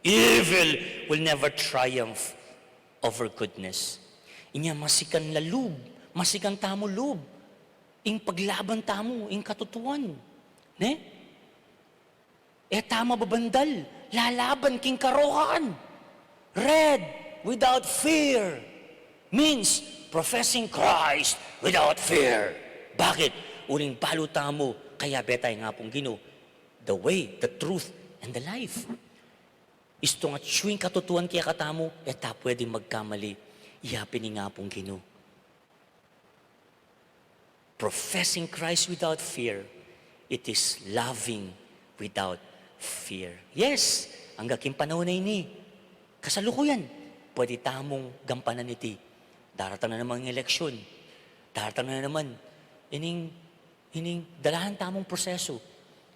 Evil will never triumph over goodness. Inya masikan la lub, masikan tamu lub. Ing paglaban tamu, ing katutuan. Ne? E ta mababandal, lalaban king karohan. Red without fear means professing Christ without fear. Bakit? Uling balu tamu, kayabe tamu ing Apung Ginu, the way, the truth, and the life. Istung atyu ing katutuan kekatamu, e ta pwedeng magkamali. Iya pin ing Apung Ginu. Professing Christ without fear, it is loving without fear. Yes, angga king panaun a ini, kasalukuyan, pwede tamung gampanan iti. Daratang na naman ing eleksyon. Daratang na naman ining, ining dalanan tamung proseso.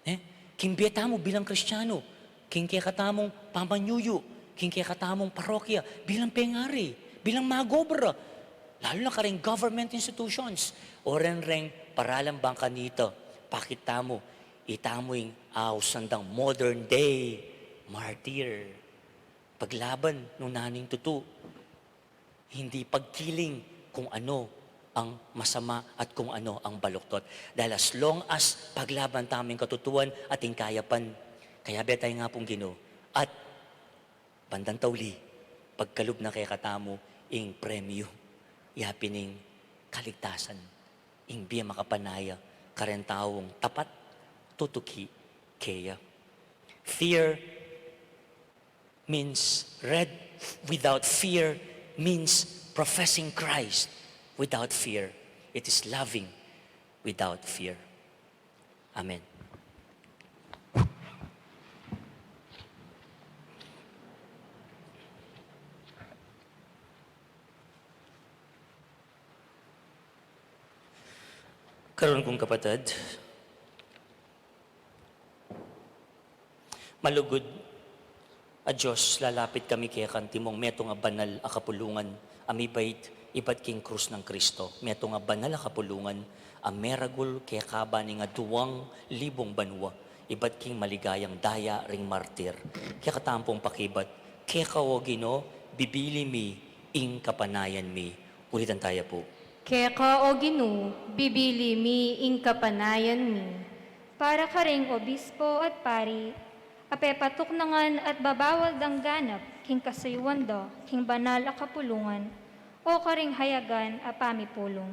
Eh? King bie tamu bilang Kristiano, king kekatamung pamanyuyu, king kekatamung parokya, bilang pengari, bilang magobra, lalu na karing government institutions, o ren reng paralan bang kanita, pakit tamu, itamu ing ausan dang modern day martyr. Paglaban nung nanu ing tutu. Hindi pagkiling kung ano ang masama at kung ano ang baluktot. Dahil as long as paglaban tamu ing katutuan at ing kayapan, kayabe tamu ing Apung Ginu. At bandang tauli, pagkalub na kekatamu ing premyu, iya pin ing kaligtasan, ing bie makapanaya, kareng taung tapat, tutuki keya. Fear means red without fear means professing Christ without fear. It is loving without fear. Amen. Karon kung kapatad, malugud a Dios, lalapit kami keka antimong metung a banal a kapulungan a mibait ibat king krus nang Kristo, metung a banal a kapulungan a meragul keka ban ing aduang libung banua ibat king maligayang daya ring martir. Keka tampung pakibat, keka, O Ginu, bibili mi ing kapanayan mi. Ulitan taya pu. Keka, O Ginu, bibili mi ing kapanayan mi. Para karing obispo at pari a pepatuknangan at babawal dang ganap king kasuyuan da king banal a kapulungan o karing hayagan a pamipulung.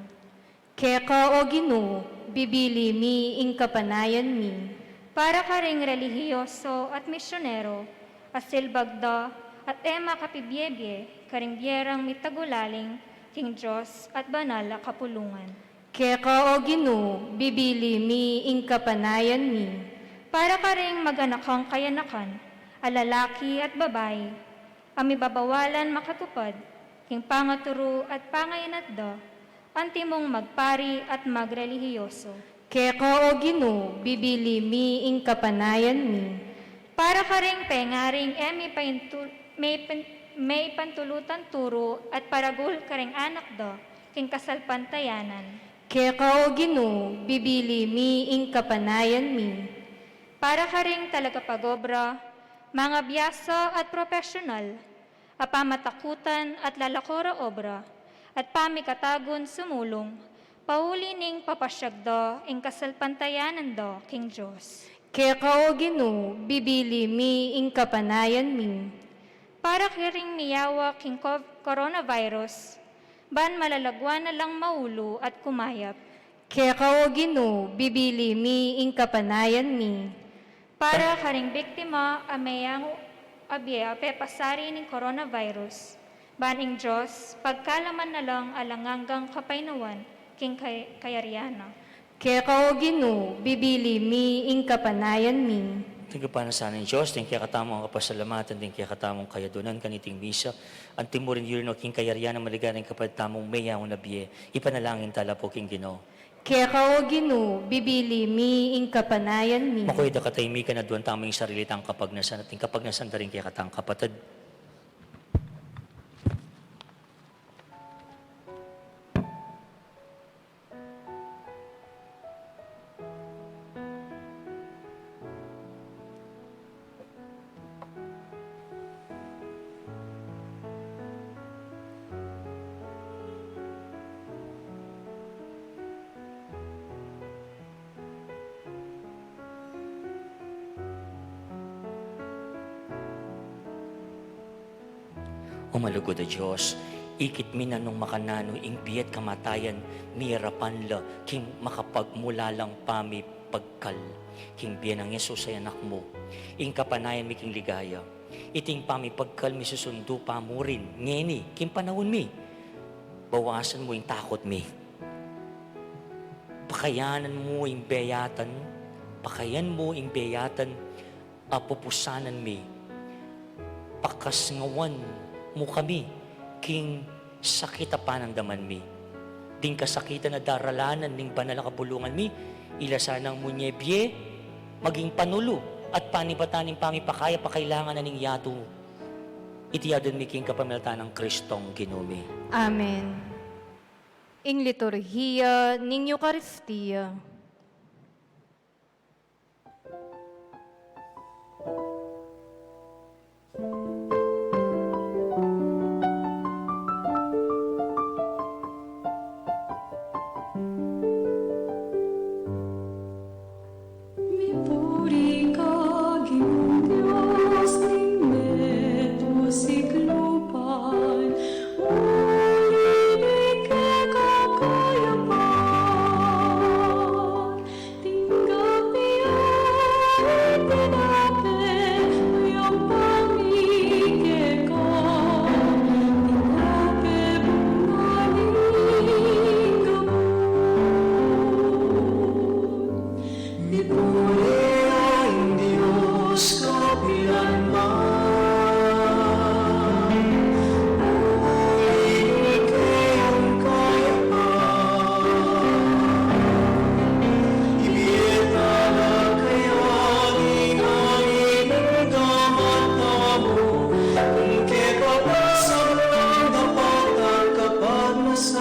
Keka, O Ginu, bibili mi ing kapanayan mi. Para karing relihiyoso at misyonero a silbag da at e makapibiebie karing bie rang mitagulaling king Dios at banal a kapulungan. Keka, O Ginu, bibili mi ing kapanayan mi. Para karing maganakang kayanakan a lalaki at babai a mibabawalan makatupad king pangaturu at pangainat da antimong magpari at magrelihiyoso. Keka, O Ginu, bibili mi ing kapanayan mi. Para karing pengaring e mipaintul-, meipan-, meipantulutan turu at paragul karing anak da king kasalpantayanan. Keka, O Ginu, bibili mi ing kapanayan mi. Para karing talagapagobra, mangabiasa at propesyonal a pamatakutan at lalako ra obra at pamikatagun sumulung, pauli ning papasyag da ing kasalpantayanan da king Dios. Keka, O Ginu, bibili mi ing kapanayan mi. Para karing miyawa king cov-, coronavirus, ban malalagwan na lang maulu at kumayap. Keka, O Ginu, bibili mi ing kapanayan mi. Para karing biktima a meyang a bie a pepasari ning coronavirus, ban ing Dios pagkalaman na lang alang anggang kapaynawan king kay-, kayarian na. Keka, O Ginu, bibili mi ing kapanayan mi. Tanggap na sana ning Dios iting kekatamung kapasalamatan, iting kekatamung kayadunan kaniting misa, anti mu ring yuri no king kayarian nang maligayang kapatad tamung meyang a bie. Ipanalangin tala pu king Ginu. Keka, O Ginu, bibili mi ing kapanayan mi. Makuya da katahimikan, aduan tamu ing sarili tang kapagnasan, at ing kapagnasan da ring kekatang kapatad. O malugud a Dios, ikit mi na nung makananu ing bie at kamatayan, miyarapan la king makapagmulalang pamipagkal king bie nang Jesus a Anak mu, ing kapanayan mi king ligaya. Iting pamipagkal mi susundu pa mu rin ngeni king panaun mi. Bawasan mu ing takut mi. Pakayanan mu ing beyatan, pakayan mu ing beyatan a pupusanan mi. Pakasngawan mu kami king sakit a panandaman mi. Ding kasakitan a daralanan ning banal a kapulungan mi, ila sanang munye bie, maging panulu at panibatan ning pamipakayap a kailangan na ning yatu. Iti adwan mi king kapamilatan nang Kristong Ginu mi. Amen. Ing liturhiya ning Eukaristia. Mipuri ka, Ginung Dios ning meto sikluban, uli ning kekang kayapan. Tinggap mi ya ing tinape, a yampang mi keka, tinape bunga ning gabun. Mipuri ya ing Dios kapilan man. Uli ning kekang kayapan, ibie ta la kaya ing ain ning gamat tamu, ing kekabatasan nang dapat at kapagnasan.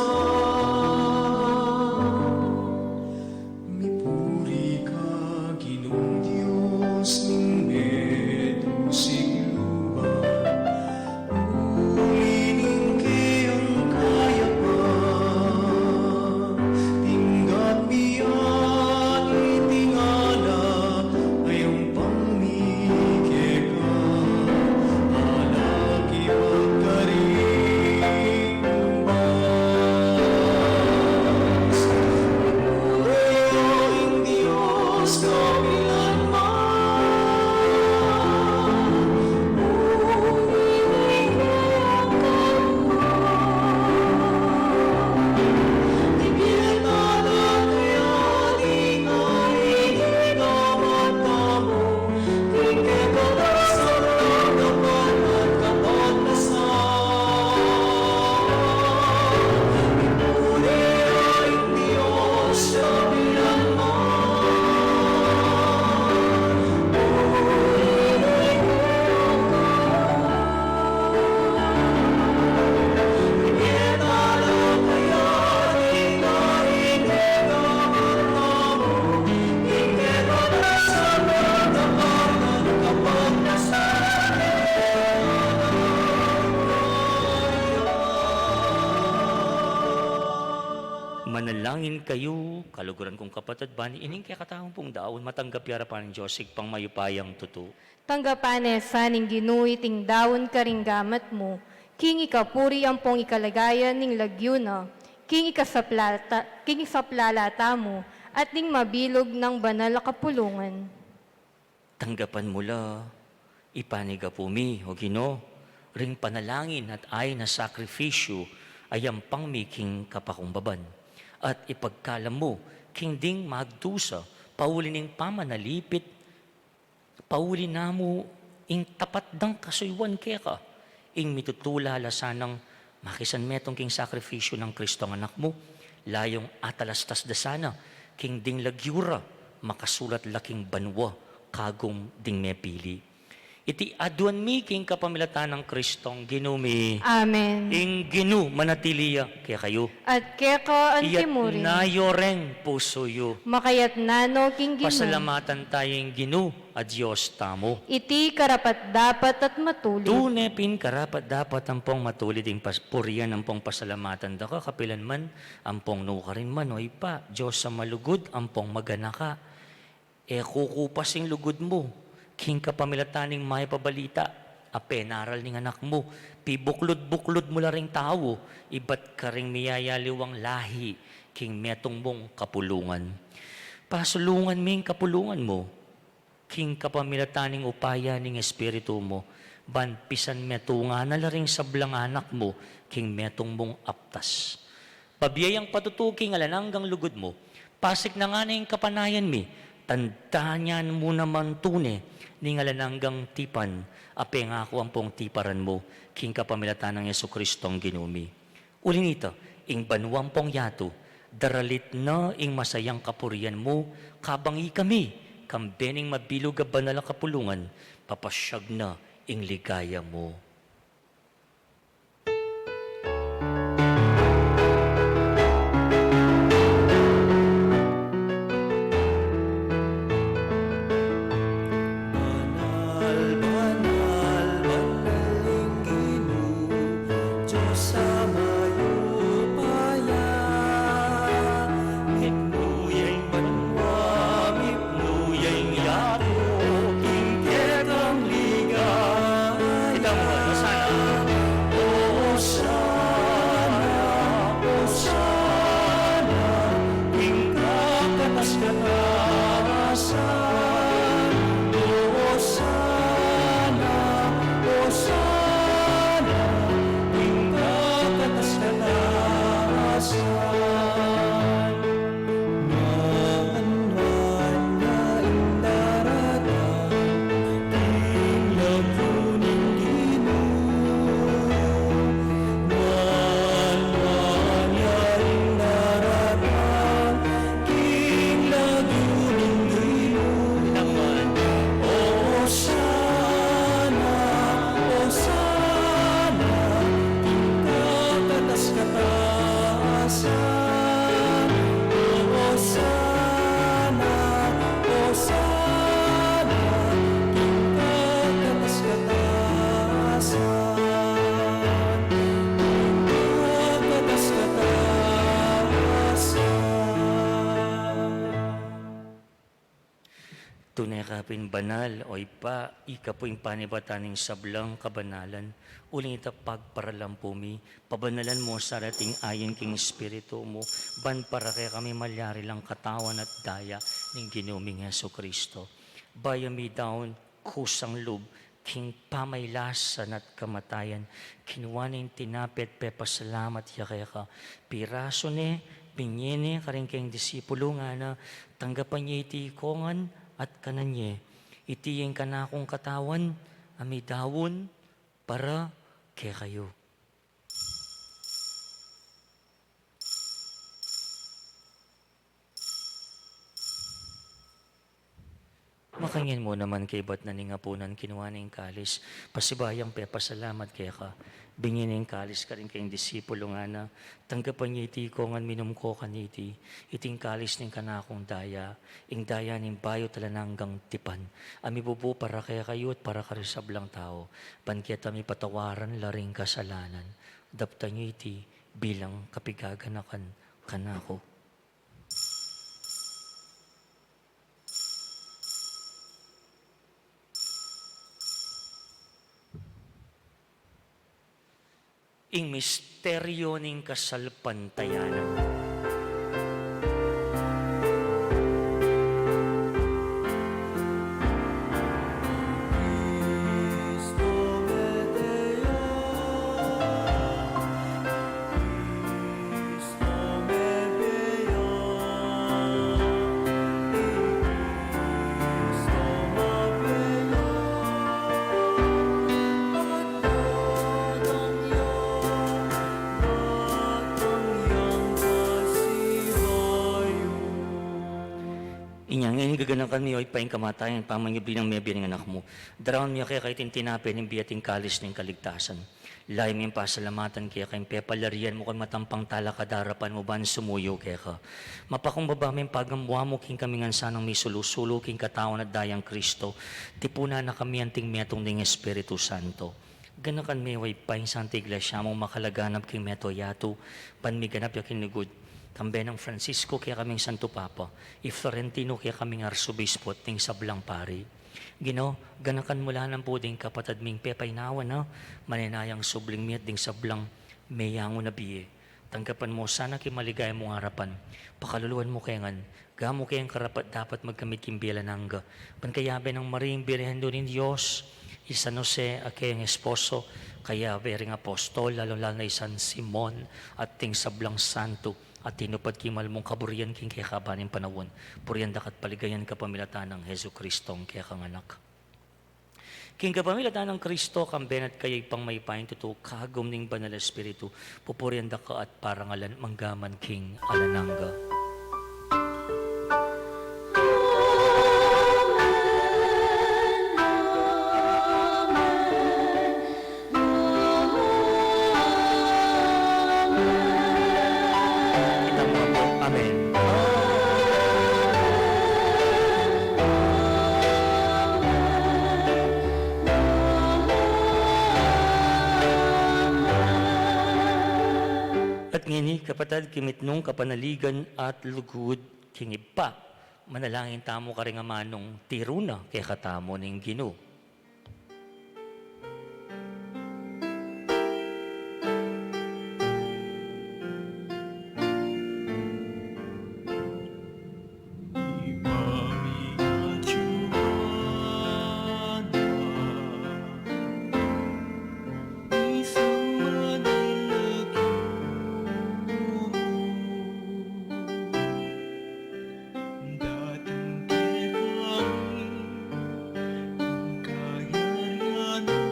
Mipuri ka, Ginung Dios ning meto sikluban, uli ning kekang kayapan, tinggap mi ya ing alak a yampang mi keka, alak ipagkaring bas. Mipuri ya ing Dios kapilan man. Uli ning kekang kayapan, ibie ta la kaya ing ain ning gamat tamu, ing kekabatasan nang dapat at kapagnasan. Mipuri ya ing Dios kapilan man. Uli ning kekang kayapan, ibie ta la kaya ing ain ning gamat tamu, Manalangin kayu, kaluguran kung kapatad, bang ining kekatamung pung daun matanggap ya arapan ning Dios Ibpang mayupayang tutu. Tanggapan na sa ning Ginu iting daun karing gamat mu, king ikapuri ampong ikalagayan ning lagyu na, king ikasaplata-, king isaplala tamu, at ning mabilug nang banal a kapulungan. Tanggapan mu la, ipanigapu mi, O Ginu, ring panalangin at ain a sakrifisyu a yampang mi king kapakumbaban, at ipagkalam mu king ding magdusa, pauli ning pamanalipit, pauli namu ing tapat dang kasuyuan keka, ing mitutula la sanang makisanmetung king sakrifisyu nang Kristong Anak mu, layung atalastas da sana king ding lagyu ra, makasulat la king banua kagum ding mepili. Iti aduan mi king kapamilatan nang Kristong Ginu mi. Amen. Ing Ginu manatili ya kekayu. At keka anti mu rin. Iyatna yu reng pusu yu. Makayatna no king Ginu. Pasalamatan taya ing Ginu a Dios tamu. Iti karapat-dapat at matulid. Tune pin karapat-dapat ampong matulid ing pas-, purian ampong pasalamatan da ka kapilan man, ampong nukarin man, O Ibpa, Dios a malugud ampong maganaka. E kukupas ing lugud mu king kapamilatan ning mayap a balita. a penaral ning Anak mu, pibuklud-buklud mu la ring tau, ibat karing miyayaliwang lahi, king metung mung kapulungan. Pasulungan me ing kapulungan mu, king kapamilatan ning upaya ning Espiritu mu, ban pisan metungan na la ring sablang anak mu, king metung mung aptas. Pabie yang patutu king alang anggang lugud mu, pasiknangan ne ing kapanayan mi, tandanan mu naman tune, ning alang anggang tipan, a pengaku ampong tiparan mu, king kapamilatan nang Jesucristong Ginu mi. Uli na nita, ing banua ampong yatu, daralit na ing masayang kapurian mu, kabang ikami, kambe ning mabilug a banal a kapulungan, papasyag na ing ligaya mu. Banal, banal, banal ing Ginu, Dios a mayupaya. Mipnu ya ing banua, mipnu ya ing yatu, king kekang ligaya. Kita mu, Hosanna. Hosanna, Hosanna, king kakatas-katasan. Hosanna, Hosanna, king kakatas-katasan. Nuan ya ing daratang king lagyu ning Ginu. Nuan ya ing daratang king lagyu ning Ginu. Hosanna, Hosanna, king kakatas-katasan. Hosanna, Hosanna, king kakatas-katasan. King kakatas-katasan. Tune ka pin banal, O Ibpa, ika pu ing panibatan ning sablang kabanalan. Uling ita pagparalan pu mi, pabanalan mu sa reting ayin king Espiritu mu, ban para kekami malyari lang katawan at daya ning Ginu ming Jesucristo. Bayu mi daun kusang lub king pamailasan at kamatayan, kinua ne ing tinape at pepasalamat ya keka. Pirasu ne, binie ne karing keng disipulu, ngana, tanggapan ye iti ikongan at kanan ye. Iti ing kanakung katawan a midaun para kekayu. Makanyan mu naman kaybat na ning apunan, kinua ne ing kalis, pasibayung pepasalamat keka, binie ne ing kalis karing keng disipulu, ngana, tanggapan ye iti ikongan, minum ko kaniti, iti ing kalis ning kanakung daya, ing daya ning bayu at alang anggang tipan, a mibubu para kekayu at para karing sablang tau, ban keta mipatawaran la ring kasalanan. Daptan ye iti bilang kapigaganakan kanaku. Ing misteryu ning kasalpantayanan. Inya ngeni gaganakan mi, O Ibpa, ing kamatayan at pamanyubli nang mebie ning Anak mu. Daraun mi keka iting tinape ning bie at ing kalis ning kaligtasan. Lalu ming pasalamatan keka ing pepalarian mu keng matampang talakad king arapan mu ban sumuyu keka. Mapakumbaba ming pagamua mu king kami ngan sanang misulu-sulu king katawan at dayang Kristo, tipunan na kami anting metung ning Espiritu Santo. Ganakan me, O Ibpa, ing Santa Iglesia mung makalaganap king meto yatu, ban miganap ya king lugud, kambe nang Francisco kekaming Santo Papa, i Florentino kekaming Arsobispo at ning sablang pari. Ginu, ganakan mu la naman pu ding kapatad ming pepainawa na, manenayang subling miat ding sablang meyangu na bie. Tanggapan mu sana king maligaya mung arapan, pakaluluan mu ke ngan, gamu keng karapat-dapat magkamit king bie alang angga. Ban kayabe nang Mariang Birhen, Indu ning Dios, i San Jose a keyang esposo, kayabe ring apostol, lalu-lalu na i San Simon, at ding sablang santo, a tinupad king mal mung kaburian king kekaban ning panaun, purian da ka at paligayan kapamilatan nang Jesucristong kekang Anak. King kapamilatan nang Kristo, kambe na at kaya, Ibpang mayupayang tutu, kagum ning Banal a Espiritu, pupurian da ka at parangalan manggaman king alang angga. Kita mu pu. Amen. At ngeni, kapatad, king mitmung kapanaligan at lugud king Ibpa, manalangin tamu karing amanung tiru na kekatamu ning Ginu. Datang kekami ing kayarian mu,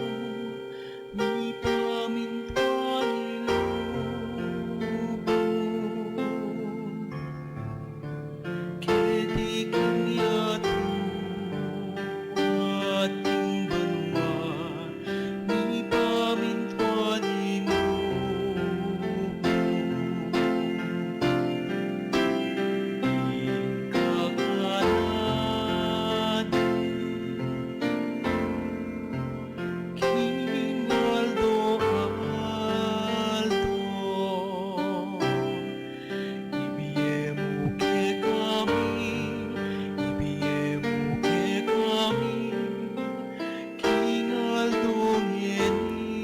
mipamintuan ing lub mu keti king yatu at king banua. Mipamintuan ing lub mu king kakanan mi king aldo-aldo. Ibie mu kekami, ibie mu kekami king aldo ngeni,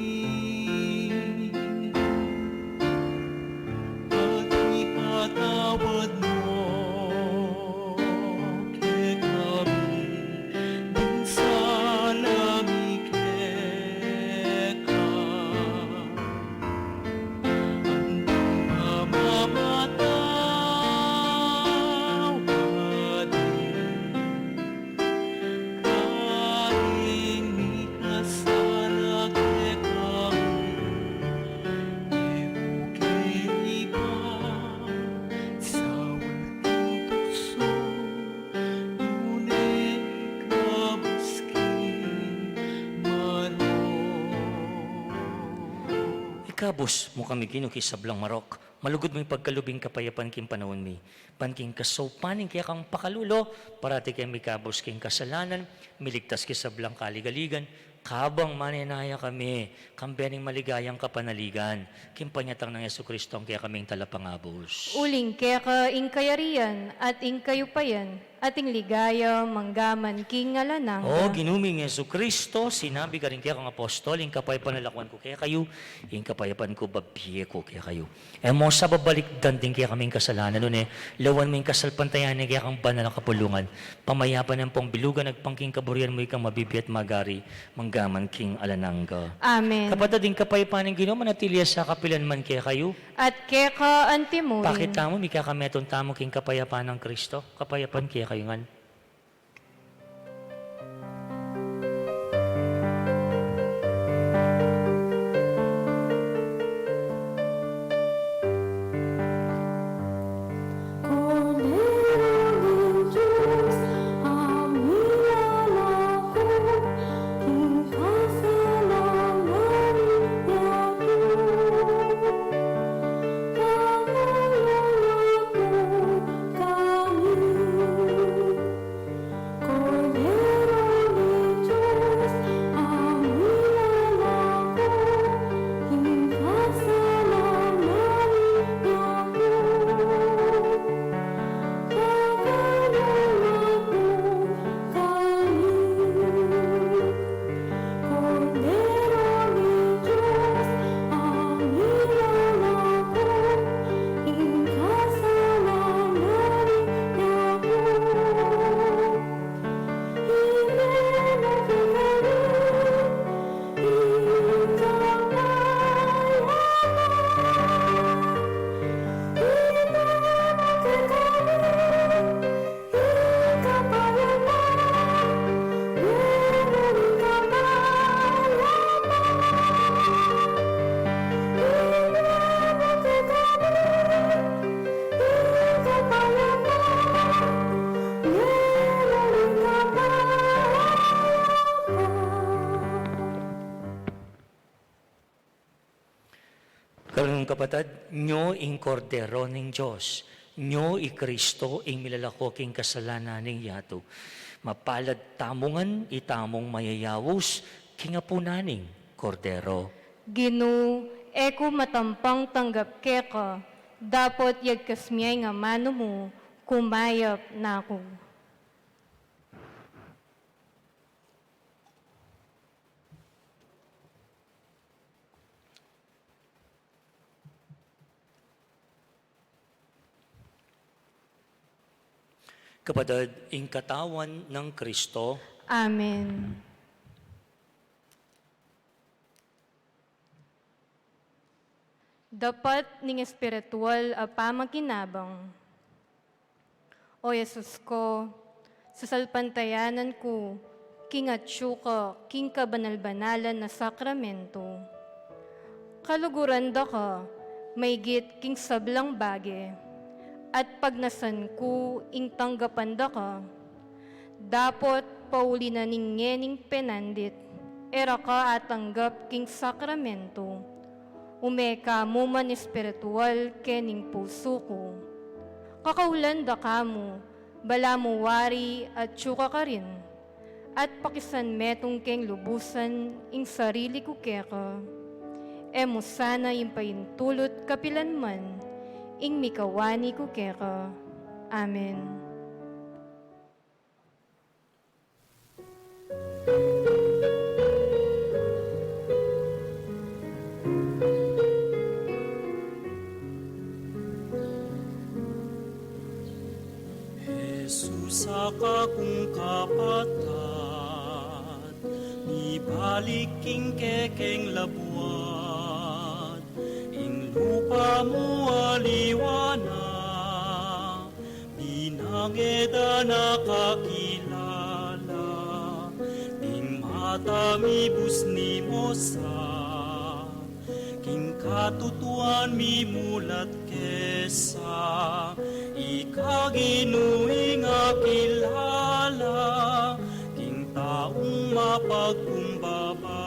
at ipatawad mu kekami ding sala mi keka, anti mamamatawad mi karing mikasala kekami, e mu ke ipasaup king tuksu, nune ikabus king marok. Ikabus mu kami, Ginu, king sablang marok. Malugud mu ipagkalub ing kapayapan king panaun mi. Ban king kasaupan ning kekang pakalulu, parati keng mikabus king kasalanan, miligtas king sablang kaligaligan, kabang manenaya kami, kambe ning maligayang kapanaligan, king panyatang nang Jesucristo, ing kekaming Talapangabus. Uling keka ing kayarian, at ing kayupayan, at ing ligaya, manggaman king alang angga. O Ginu ming Jesucristo, sinabi karing kekang apostol, ing kapayapan lakuan ku kekayu, ing kapayapan ku babie ku kekayu. E mu sa babalikdan ding kekaming kasalanan, nune lawan mu ing kasalpantayanan ning kekang banal a kapulungan. Pamayapan ampong bilugan agpang king kaburian mu, ikang mabibie at magari, manggaman king alang angga. Amen. Kapatad, ing kapayapan ning Ginu manatili ya sa kapilan man kekayu. At keka antimurin. Pakit tamu, mikakametung tamu king kapayapan nang Kristo. Kapayapan kekayu ngan. Kordero ning Dios, a milalako king kasalanan ning yatu, pangayuan mu kami. Karong kapatad, nyo ing Kordero ning Dios, nyo i Kristo ing milalako king kasalanan ning yatu. Mapalad tamu ngan itamung mayayaus king apunan ning Kordero. Ginu, e ku matampang tanggap keka, dapot yagkas me ing amanu mu, kumayap na ku. Kapatad, ing katawan nang Kristo. Amen. Dapat ning espiritual a pamakinabang. O Jesus ko, sasalpantayanan ku king atyu ka king kabanal-banalan a sakramento. Kaluguran da ka maigit king sablang bage, at pagnasan ku ing tanggapan da ka. Dapot pauli na ning ngening penandit, e ra ka atanggap king sakramento. Ume ka mu man espiritual kening pusu ku. Kakaulan da ka mu, balamu wari atyu ka karin, at pakisan metung keng lubusan ing sarili ku keka. E mu sana ing paintulut kapilan man ing mikawani ku keka. Amen. Jesus, a kakung kapatad, mibalik king kekeng labuad, ing lupa mu aliwa na, binangedan a kakilala, ing mata mi busni mu sa, king katutuan mimulat ke sa, ika Ginu ing akilala, king taung mapagkumbaba.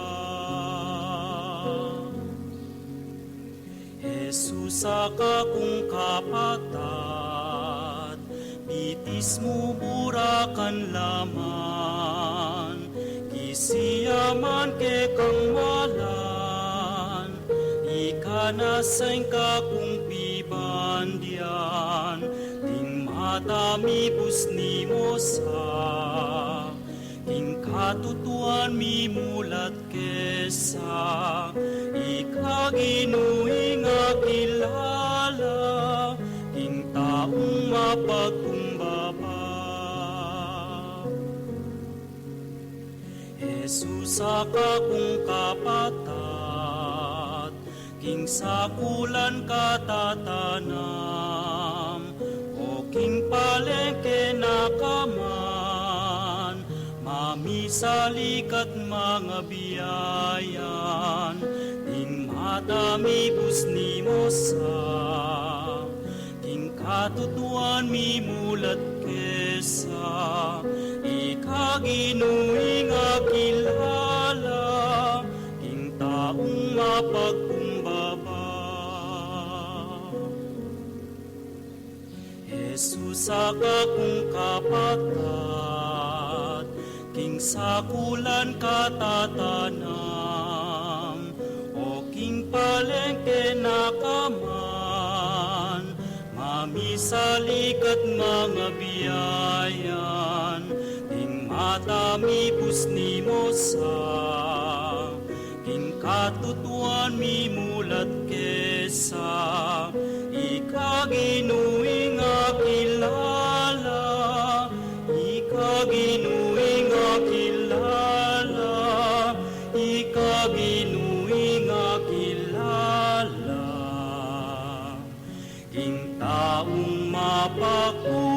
Jesus, a kakung kapatad, bitis mu burakan laman, kisiaman kekang malan, ika na sa ing kakung pibandian, ding mata mi busni mu sa, king katutuan mimulat ke sa, ika Ginu ing akilala, king taung mapagkumbaba. Jesus, a kakung kapatad, king sakulan katatanam, o king palengke na ka man, mamisalikat mangabiayan, ding mata mi busni mu sa, king katutuan mimulat ke sa, ika Ginu ing akilala, king taung mapagkumbaba. Jesus, a kakung kapatad, king sakulan katatanam, o king palengke na ka man, mamisalikat mangabiayan, ding mata mi busni mu sa, king katutuan mimulat ke sa, ika Ginu ing akilala, ika Ginu ing akilala, ika Ginu ing akilala, king taung mapagkumbaba.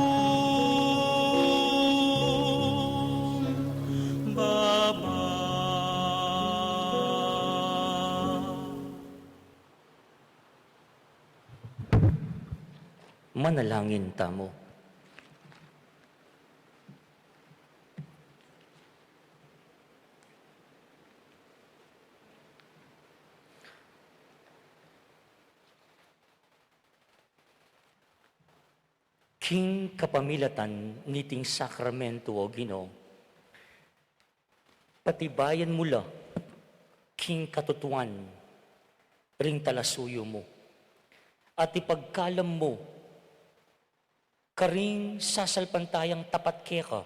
Manalangin tamu. King kapamilatan niting sakramento, O Ginu, patibayan mu la king katutuan ring talasuyu mu, at ipagkalam mu karing sasalpantayang tapat keka,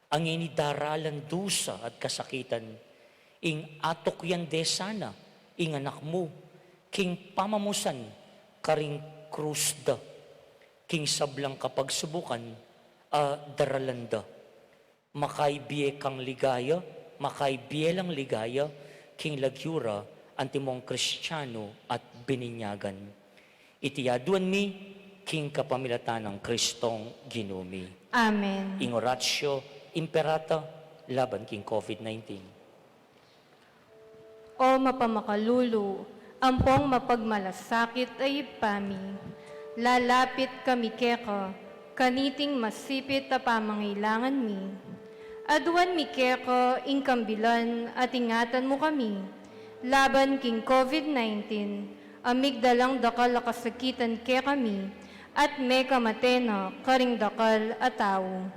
a ngeni daralan dusa at kasakitan, ing atukyan de sana ing anak mu, king pamamusan karing krus da, king sablang kapagsubukan a daralan da. Makaibie kang ligaya, makaibie lang ligaya, king lagyu ra antimong Kristiano at bininyagan. Iti aduan mi, king kapamilatan nang Kristong Ginu mi. Amen. Ing Oratio Imperata, laban king covid nineteen. O mapamakalulu, ampong mapagmalasakit a Ibpa mi, lalapit kami keka, kaniting masipit a pamangailangan mi. Aduan mi keka ing kambilan at ingatan mu kami, laban king covid nineteen, a migdalang dakal a kasakitan kekami, at mekamate na karing dakal a tau.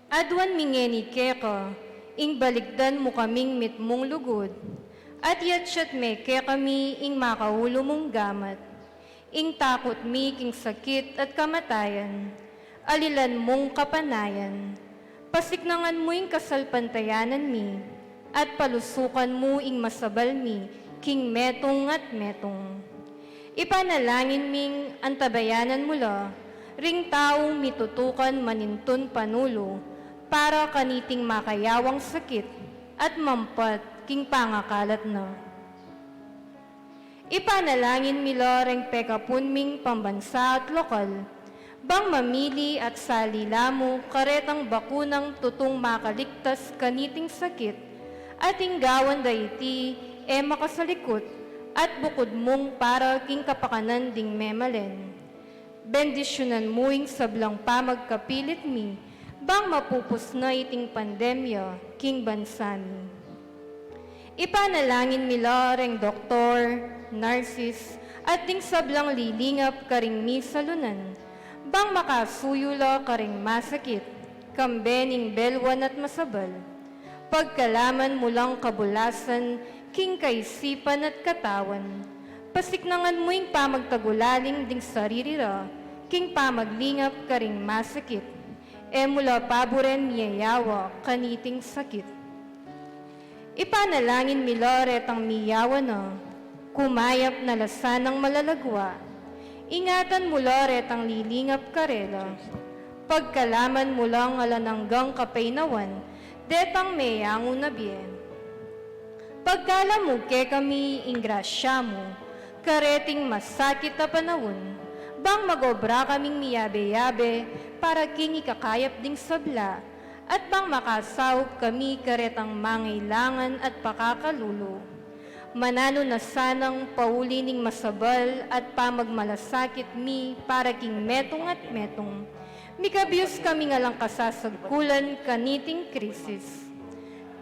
Aduan mi ngeni keka, ing balikdan mu kaming mitmung lugud, at yatsat me kekami ing makaulu mung gamat. Ing takut mi king sakit at kamatayan, alilan mung kapanayan. Pasiknangan mu ing kasalpantayanan mi, at palusukan mu ing masabal mi king metung at metung. Ipanalangin ming antabayanan mu la ring taung mitutukan manintun panulu para kaniting makayawang sakit at mampat king pangakalat na. Ipanalangin mi la reng pekapun ming pambansa at lokal, bang mamili at sali la mu karetang bakunang tutung makaligtas kaniting sakit, at ing gawan da iti e makasalikut at bukud mung para king kapakanan ding memalen. Bendisyunan mu ing sablang pamagkapilit mi, bang mapupus na iting pandemya king bansa mi. Ipanalangin mi la reng doktor, narsis, at ding sablang lilingap karing misalunan, bang makasuyu la karing masakit, kambe ning belwan at masabal. Pagkalaman mu lang kabulasan king kaisipan at katawan, pasiknangan mu ing pamagtagulaling ding sarili ra king pamaglingap karing masakit. E mu la paburen miyayawa kaniting sakit. Ipanalangin mi la retang miyawa na, kumayap na la sanang malalagwa. Ingatan mu la retang lilingap karela. Pagkalaman mu lang alang anggang kapaynawan detang meyangu na bie. Pagkalam mu kekami ing grasya mu kareting masakit a panaun, bang mag-obra kaming miyabe-yabe para king ikakayap ding sabla, at bang makasaup kami karetang mangailangan at pakakalulu. Mananu na sanang pauli ning masabal at pamagmalasakit mi para king metung at metung, mikabius kaming alang kasasagkulan kaniting krisis.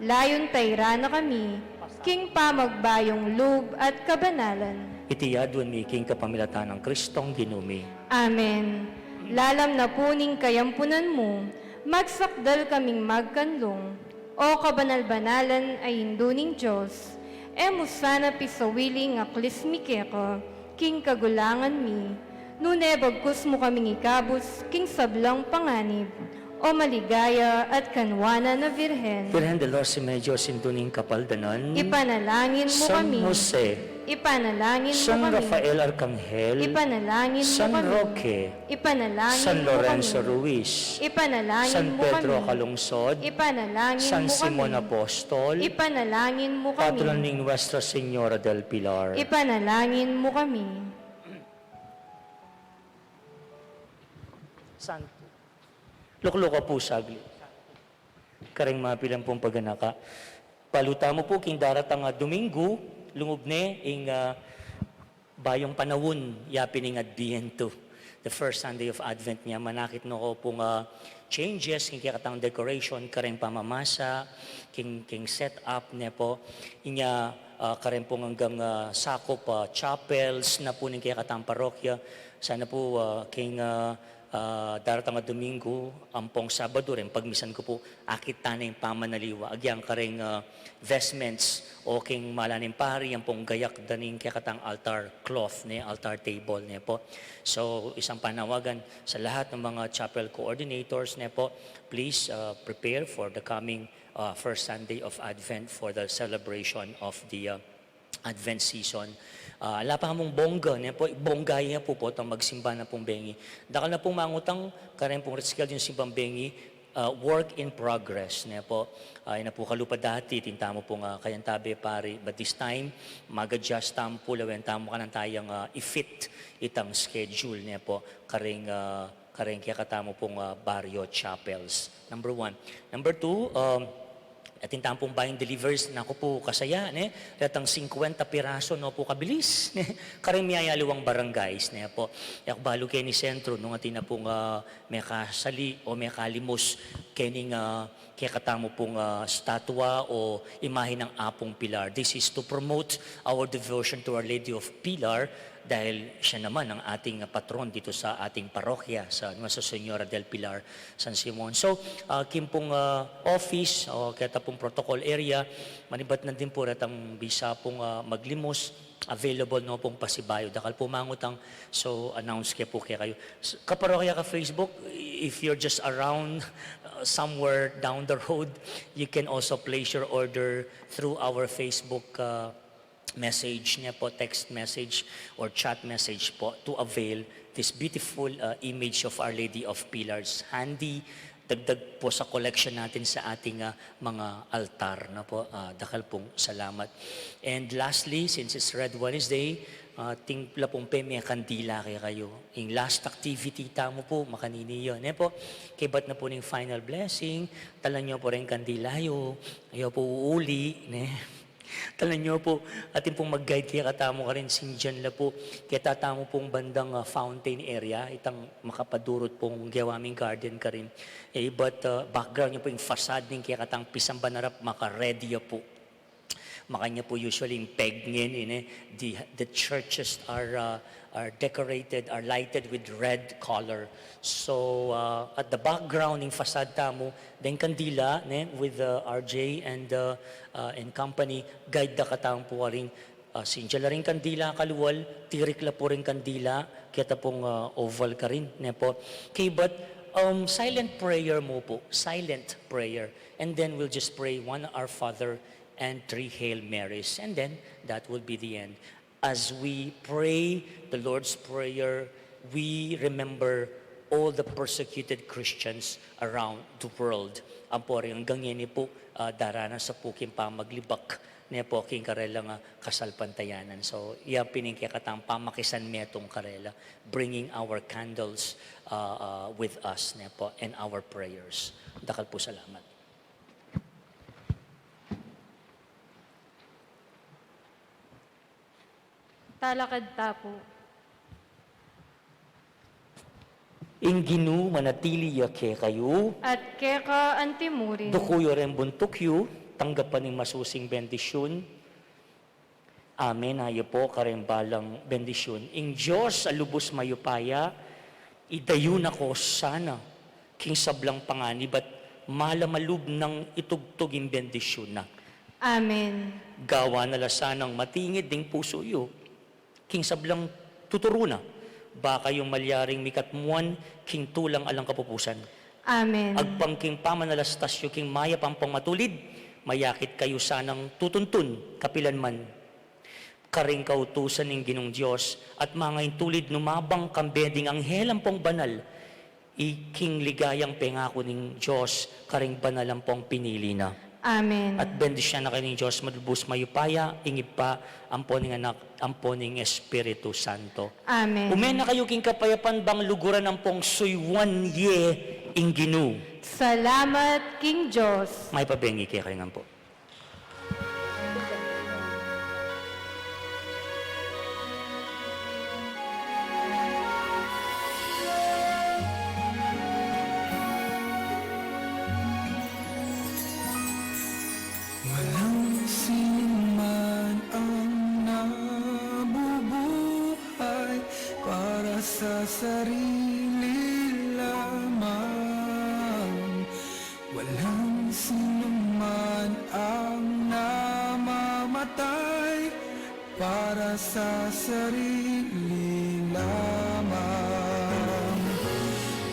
Layun tairan na kami king pamagbayung lub at kabanalan. Iti aduan mi king kapamilatan nang Kristong Ginu mi. Amen. Lalam na pu ning kayampunan mu, magsakdal kaming magkanlung. O kabanal-banalan a Indu ning Dios, e mu sana pisawili ing aklis mi keka king kagulangan mi, nune bagkus mu kaming ikabus king sablang panganib, O maligaya at kanwanan a Virgen. Virgen del Doce Remedios, Indu ning Kapaldanan. Ipanalangin mu kami. San Jose. Ipanalangin mu kami. San Rafael Arcangel. Ipanalangin mu kami. San Roque. Ipanalangin mu kami. San Lorenzo Ruiz. Ipanalangin mu kami. San Pedro Calungsod. Ipanalangin mu kami. San Simon Apostol. Ipanalangin mu kami. Patron ning Nuestra Señora del Pilar. Ipanalangin mu kami. Santo. Lukluk pu saglit. Kareng mapilan pung paganaka. Balu tamu pu king daratang a Domingo, lungub ne ing, ah, bayung panaun, yapin ing Adbientu. The first Sunday of Advent nya, manakit no ko pung, ah, changes king kekatang decoration, kareng pamamasa, king, king set up ne pu. Inya, ah, kareng pung anggang, ah, sakup, ah, chapels na pu ning kekatang parokya. Sana pu, ah, king, ah, ah, daratang a Domingo, ampong Sabado rin, pagmisan ku pu, akit ta ne ing pamanaliwa, agyang kareng, ah, vestments, o king malaneng pari, ampong gayak da ning kekatang altar cloth, ne, altar table, ne po. So, isang panawagan sa lahat ng mga chapel coordinators, ne po, please, ah, prepare for the coming, ah, first Sunday of Advent for the celebration of the, ah, Advent season. Ah, ala pa mung bongga, ne po, bongga ya pu po, tang magsimba na pung bengi. Dakal na pung mangutang, kareng pung ritskil yung simbang bengi, ah, work in progress, ne po. Ah, ina pu kalupa dati, tinta mu pung, ah, kayantabe pari, but this time, mag-adjust tamu pu, lawen tamu kanan tayang, ah, i-fit itang schedule, ne po, kareng, ah, kareng kekatamu pung, ah, barrio chapels. Number one. Number two, um, atin tamu pung buying deliveries, naku pu, kasaya, ne? Retang singkwenta piraso, no pu, kabilis, ne? Kareng miyayaliwang barangays, ne po? E ku balu keni sentro, nung atin na pung, ah, mekasali o mekalimus kening, ah, kekatamu pung, ah, statwa o imahe ng Apung Pilar. This is to promote our devotion to Our Lady of Pilar dahil siya naman ang ating patron dito sa ating parokya, sa Nuestra Señora del Pilar, San Simon. So, ah, king pung, ah, office o keta pung protocol area, manibat na din pu retang bisa pung, ah, maglimus, available no pung pasibayu. Dakal pu mangutang, so announce ke pu kekayu. S-, kaparokya, ka-Facebook, if you're just around, uh, somewhere down the road, you can also place your order through our Facebook, uh, message, ne po, text message or chat message po, to avail this beautiful, uh, image of Our Lady of Pilars. Handy, dagdag po sa collection natin sa ating, ah, mga altar, no po. Ah, dakal pung salamat. And lastly, since it's Red Wednesday, ah, atin la pung pemekandila kekayu. Ing last activity tamu pu, makanini yu, ne po. Kaybat na pu ning final blessing, talan yu pu reng kandila yu, yu pu uuli, ne. Talan yu pu, atin pung mag-guide kekatamu karin, sindian la pu. Keta tamu pung bandang, ah, fountain area, itang makapadurut pung gewa ming garden karin. E, ibat, ah, background yu pu ing facade ning kekatang pisamban arap, maka-red ya pu. Makanyan pu usually ing peg ngeni, ne, the, the churches are, ah, are decorated, are lighted with red color. So, ah, at the background ning facade tamu, deng kandila, ne, with, uh, R J and, uh, uh, and company, guide da katamu pu karin, uh, sindian la ring kandila kalual, tirik la pu ring kandila, keta pung, uh, oval karin, ne po. Kaybat, um, silent prayer mu pu, silent prayer. And then we'll just pray one Our Father and three Hail Marys. And then, that will be the end. As we pray the Lord's Prayer, we remember all the persecuted Christians around the world. Ampo rin anggang ngeni pu, ah, daranas sa pu king pamaglibak, ne po, king karelang, ah, kasalpantayanan. So, ya pin ing kekatang pamakisanmetung karela, bringing our candles, ah, ah, with us, ne po, and our prayers. Dakal pu salamat. Talakad ta pu. Ing Ginu manatili ya kekayu. At keka antimurin. Duku yu reng buntuk yu, tanggapan ing masusing bendisyun. Amen. Ayu pu kareng balang bendisyun. Ing Dios a lubus mayupaya, idayu na ko sana king sablang panganib at malamalub nang itugtug ing bendisyun na. Amen. Gawan na la sanang matingid ding pusu yu king sablang tuturu na, ba kayu malyaring mikatmuan king tulang alang kapupusan. Amen. Agpang king pamanalastas yu king mayap ampong matulid, mayakit kayu sanang tutuntun kapilan man. Karing kautusan ning Ginung Dios, at mangaintulid numabang kambe ding anghel ampong banal, i king ligayang pengaku ning Dios karing banal ampong pinili na. Amen. At bendisyonan na kayu ning Dios malubus mayupaya, ing Ibpa, ampo ning Anak, ampo ning Espiritu Santo. Amen. Ume na kayu king kapayapan, bang luguran ampong suyuan ye ing Ginu. Salamat king Dios. Mayap a bengi kekayu ngan pu. Walang sinuman ang nabubuhay para sa sarili Ang namamatay para sa sarili lamang.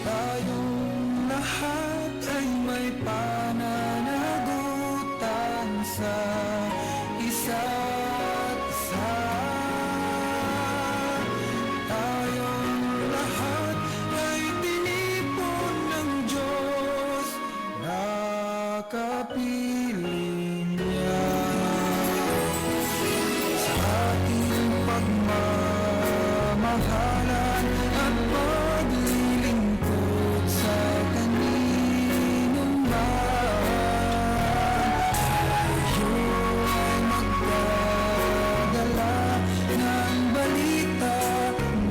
Tayong lahat ay may pananagutan sa isa't isa. Tayong lahat ay tinipon ng Diyos na kapiling niya. Sa ating pagmamahalan at paglilingkod sa kaninuman, tayo'y magdadala ng balita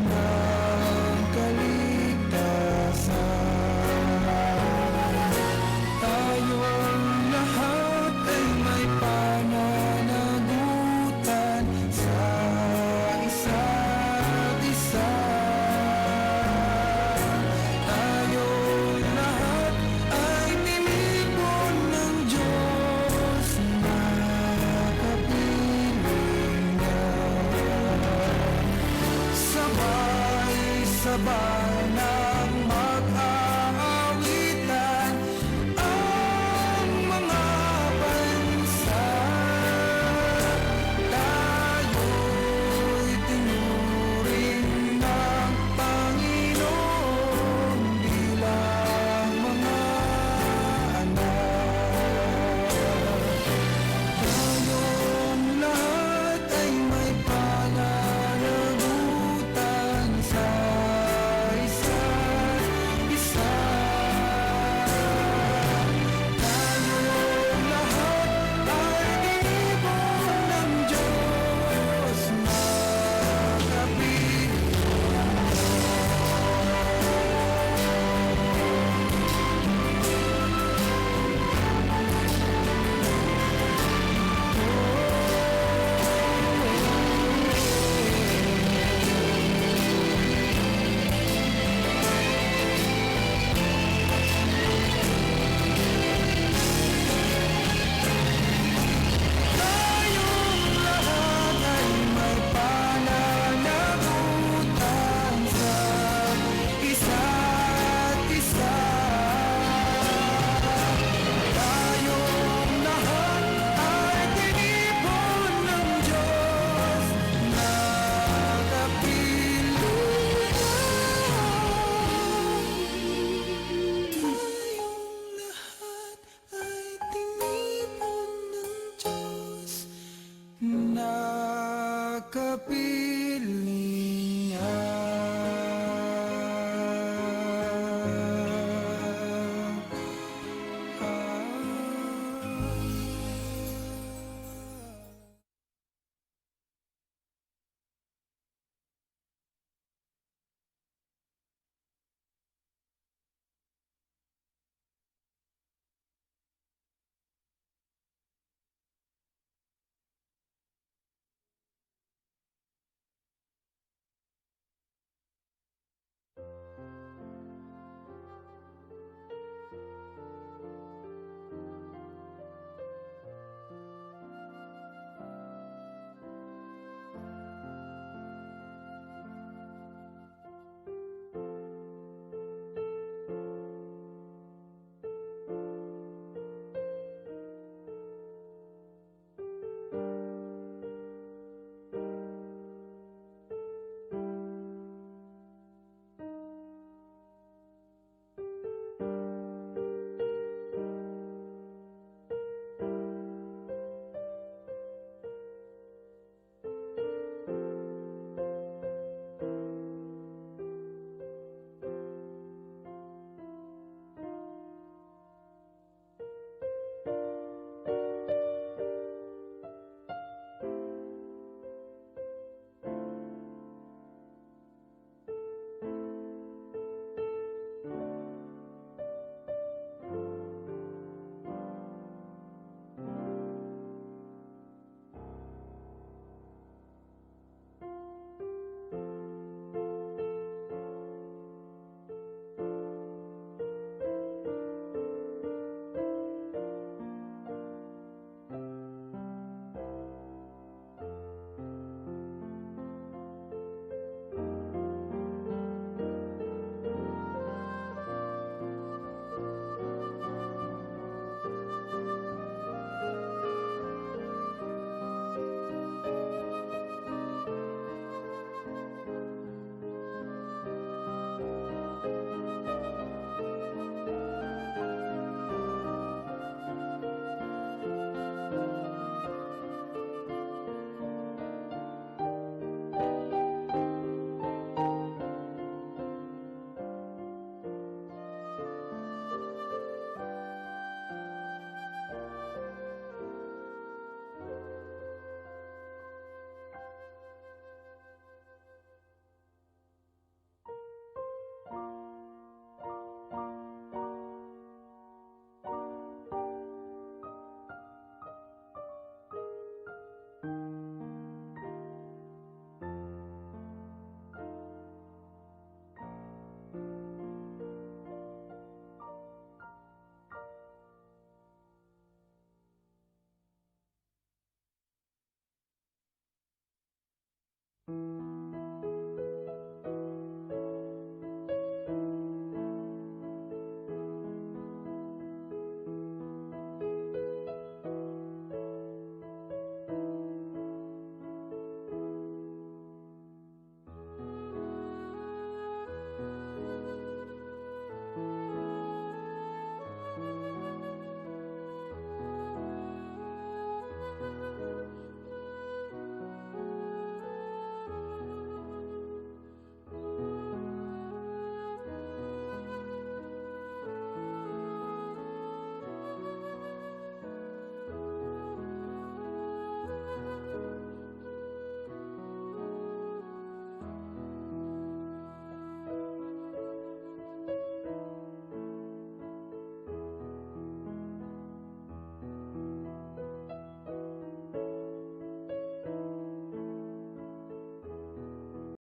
ng kaligtasan. Tayong lahat ay may pananagutan sa isa't isa. Tayong lahat ay tinipon ng Diyos na kapiling niya. Sabay-sabay nang mag-aawitan ang mga bansa. Tayo'y tinuring ng Panginoon bilang mga anak. Tayong lahat ay may pananagutan sa isa't isa. Tayong lahat ay tinipon ng Diyos na kapiling. Tayong lahat ay may pananagutan sa isa't isa. Tayong lahat ay tinipon ng Diyos na kapiling. Tayong lahat ay tinipon ng Diyos na kapiling niya.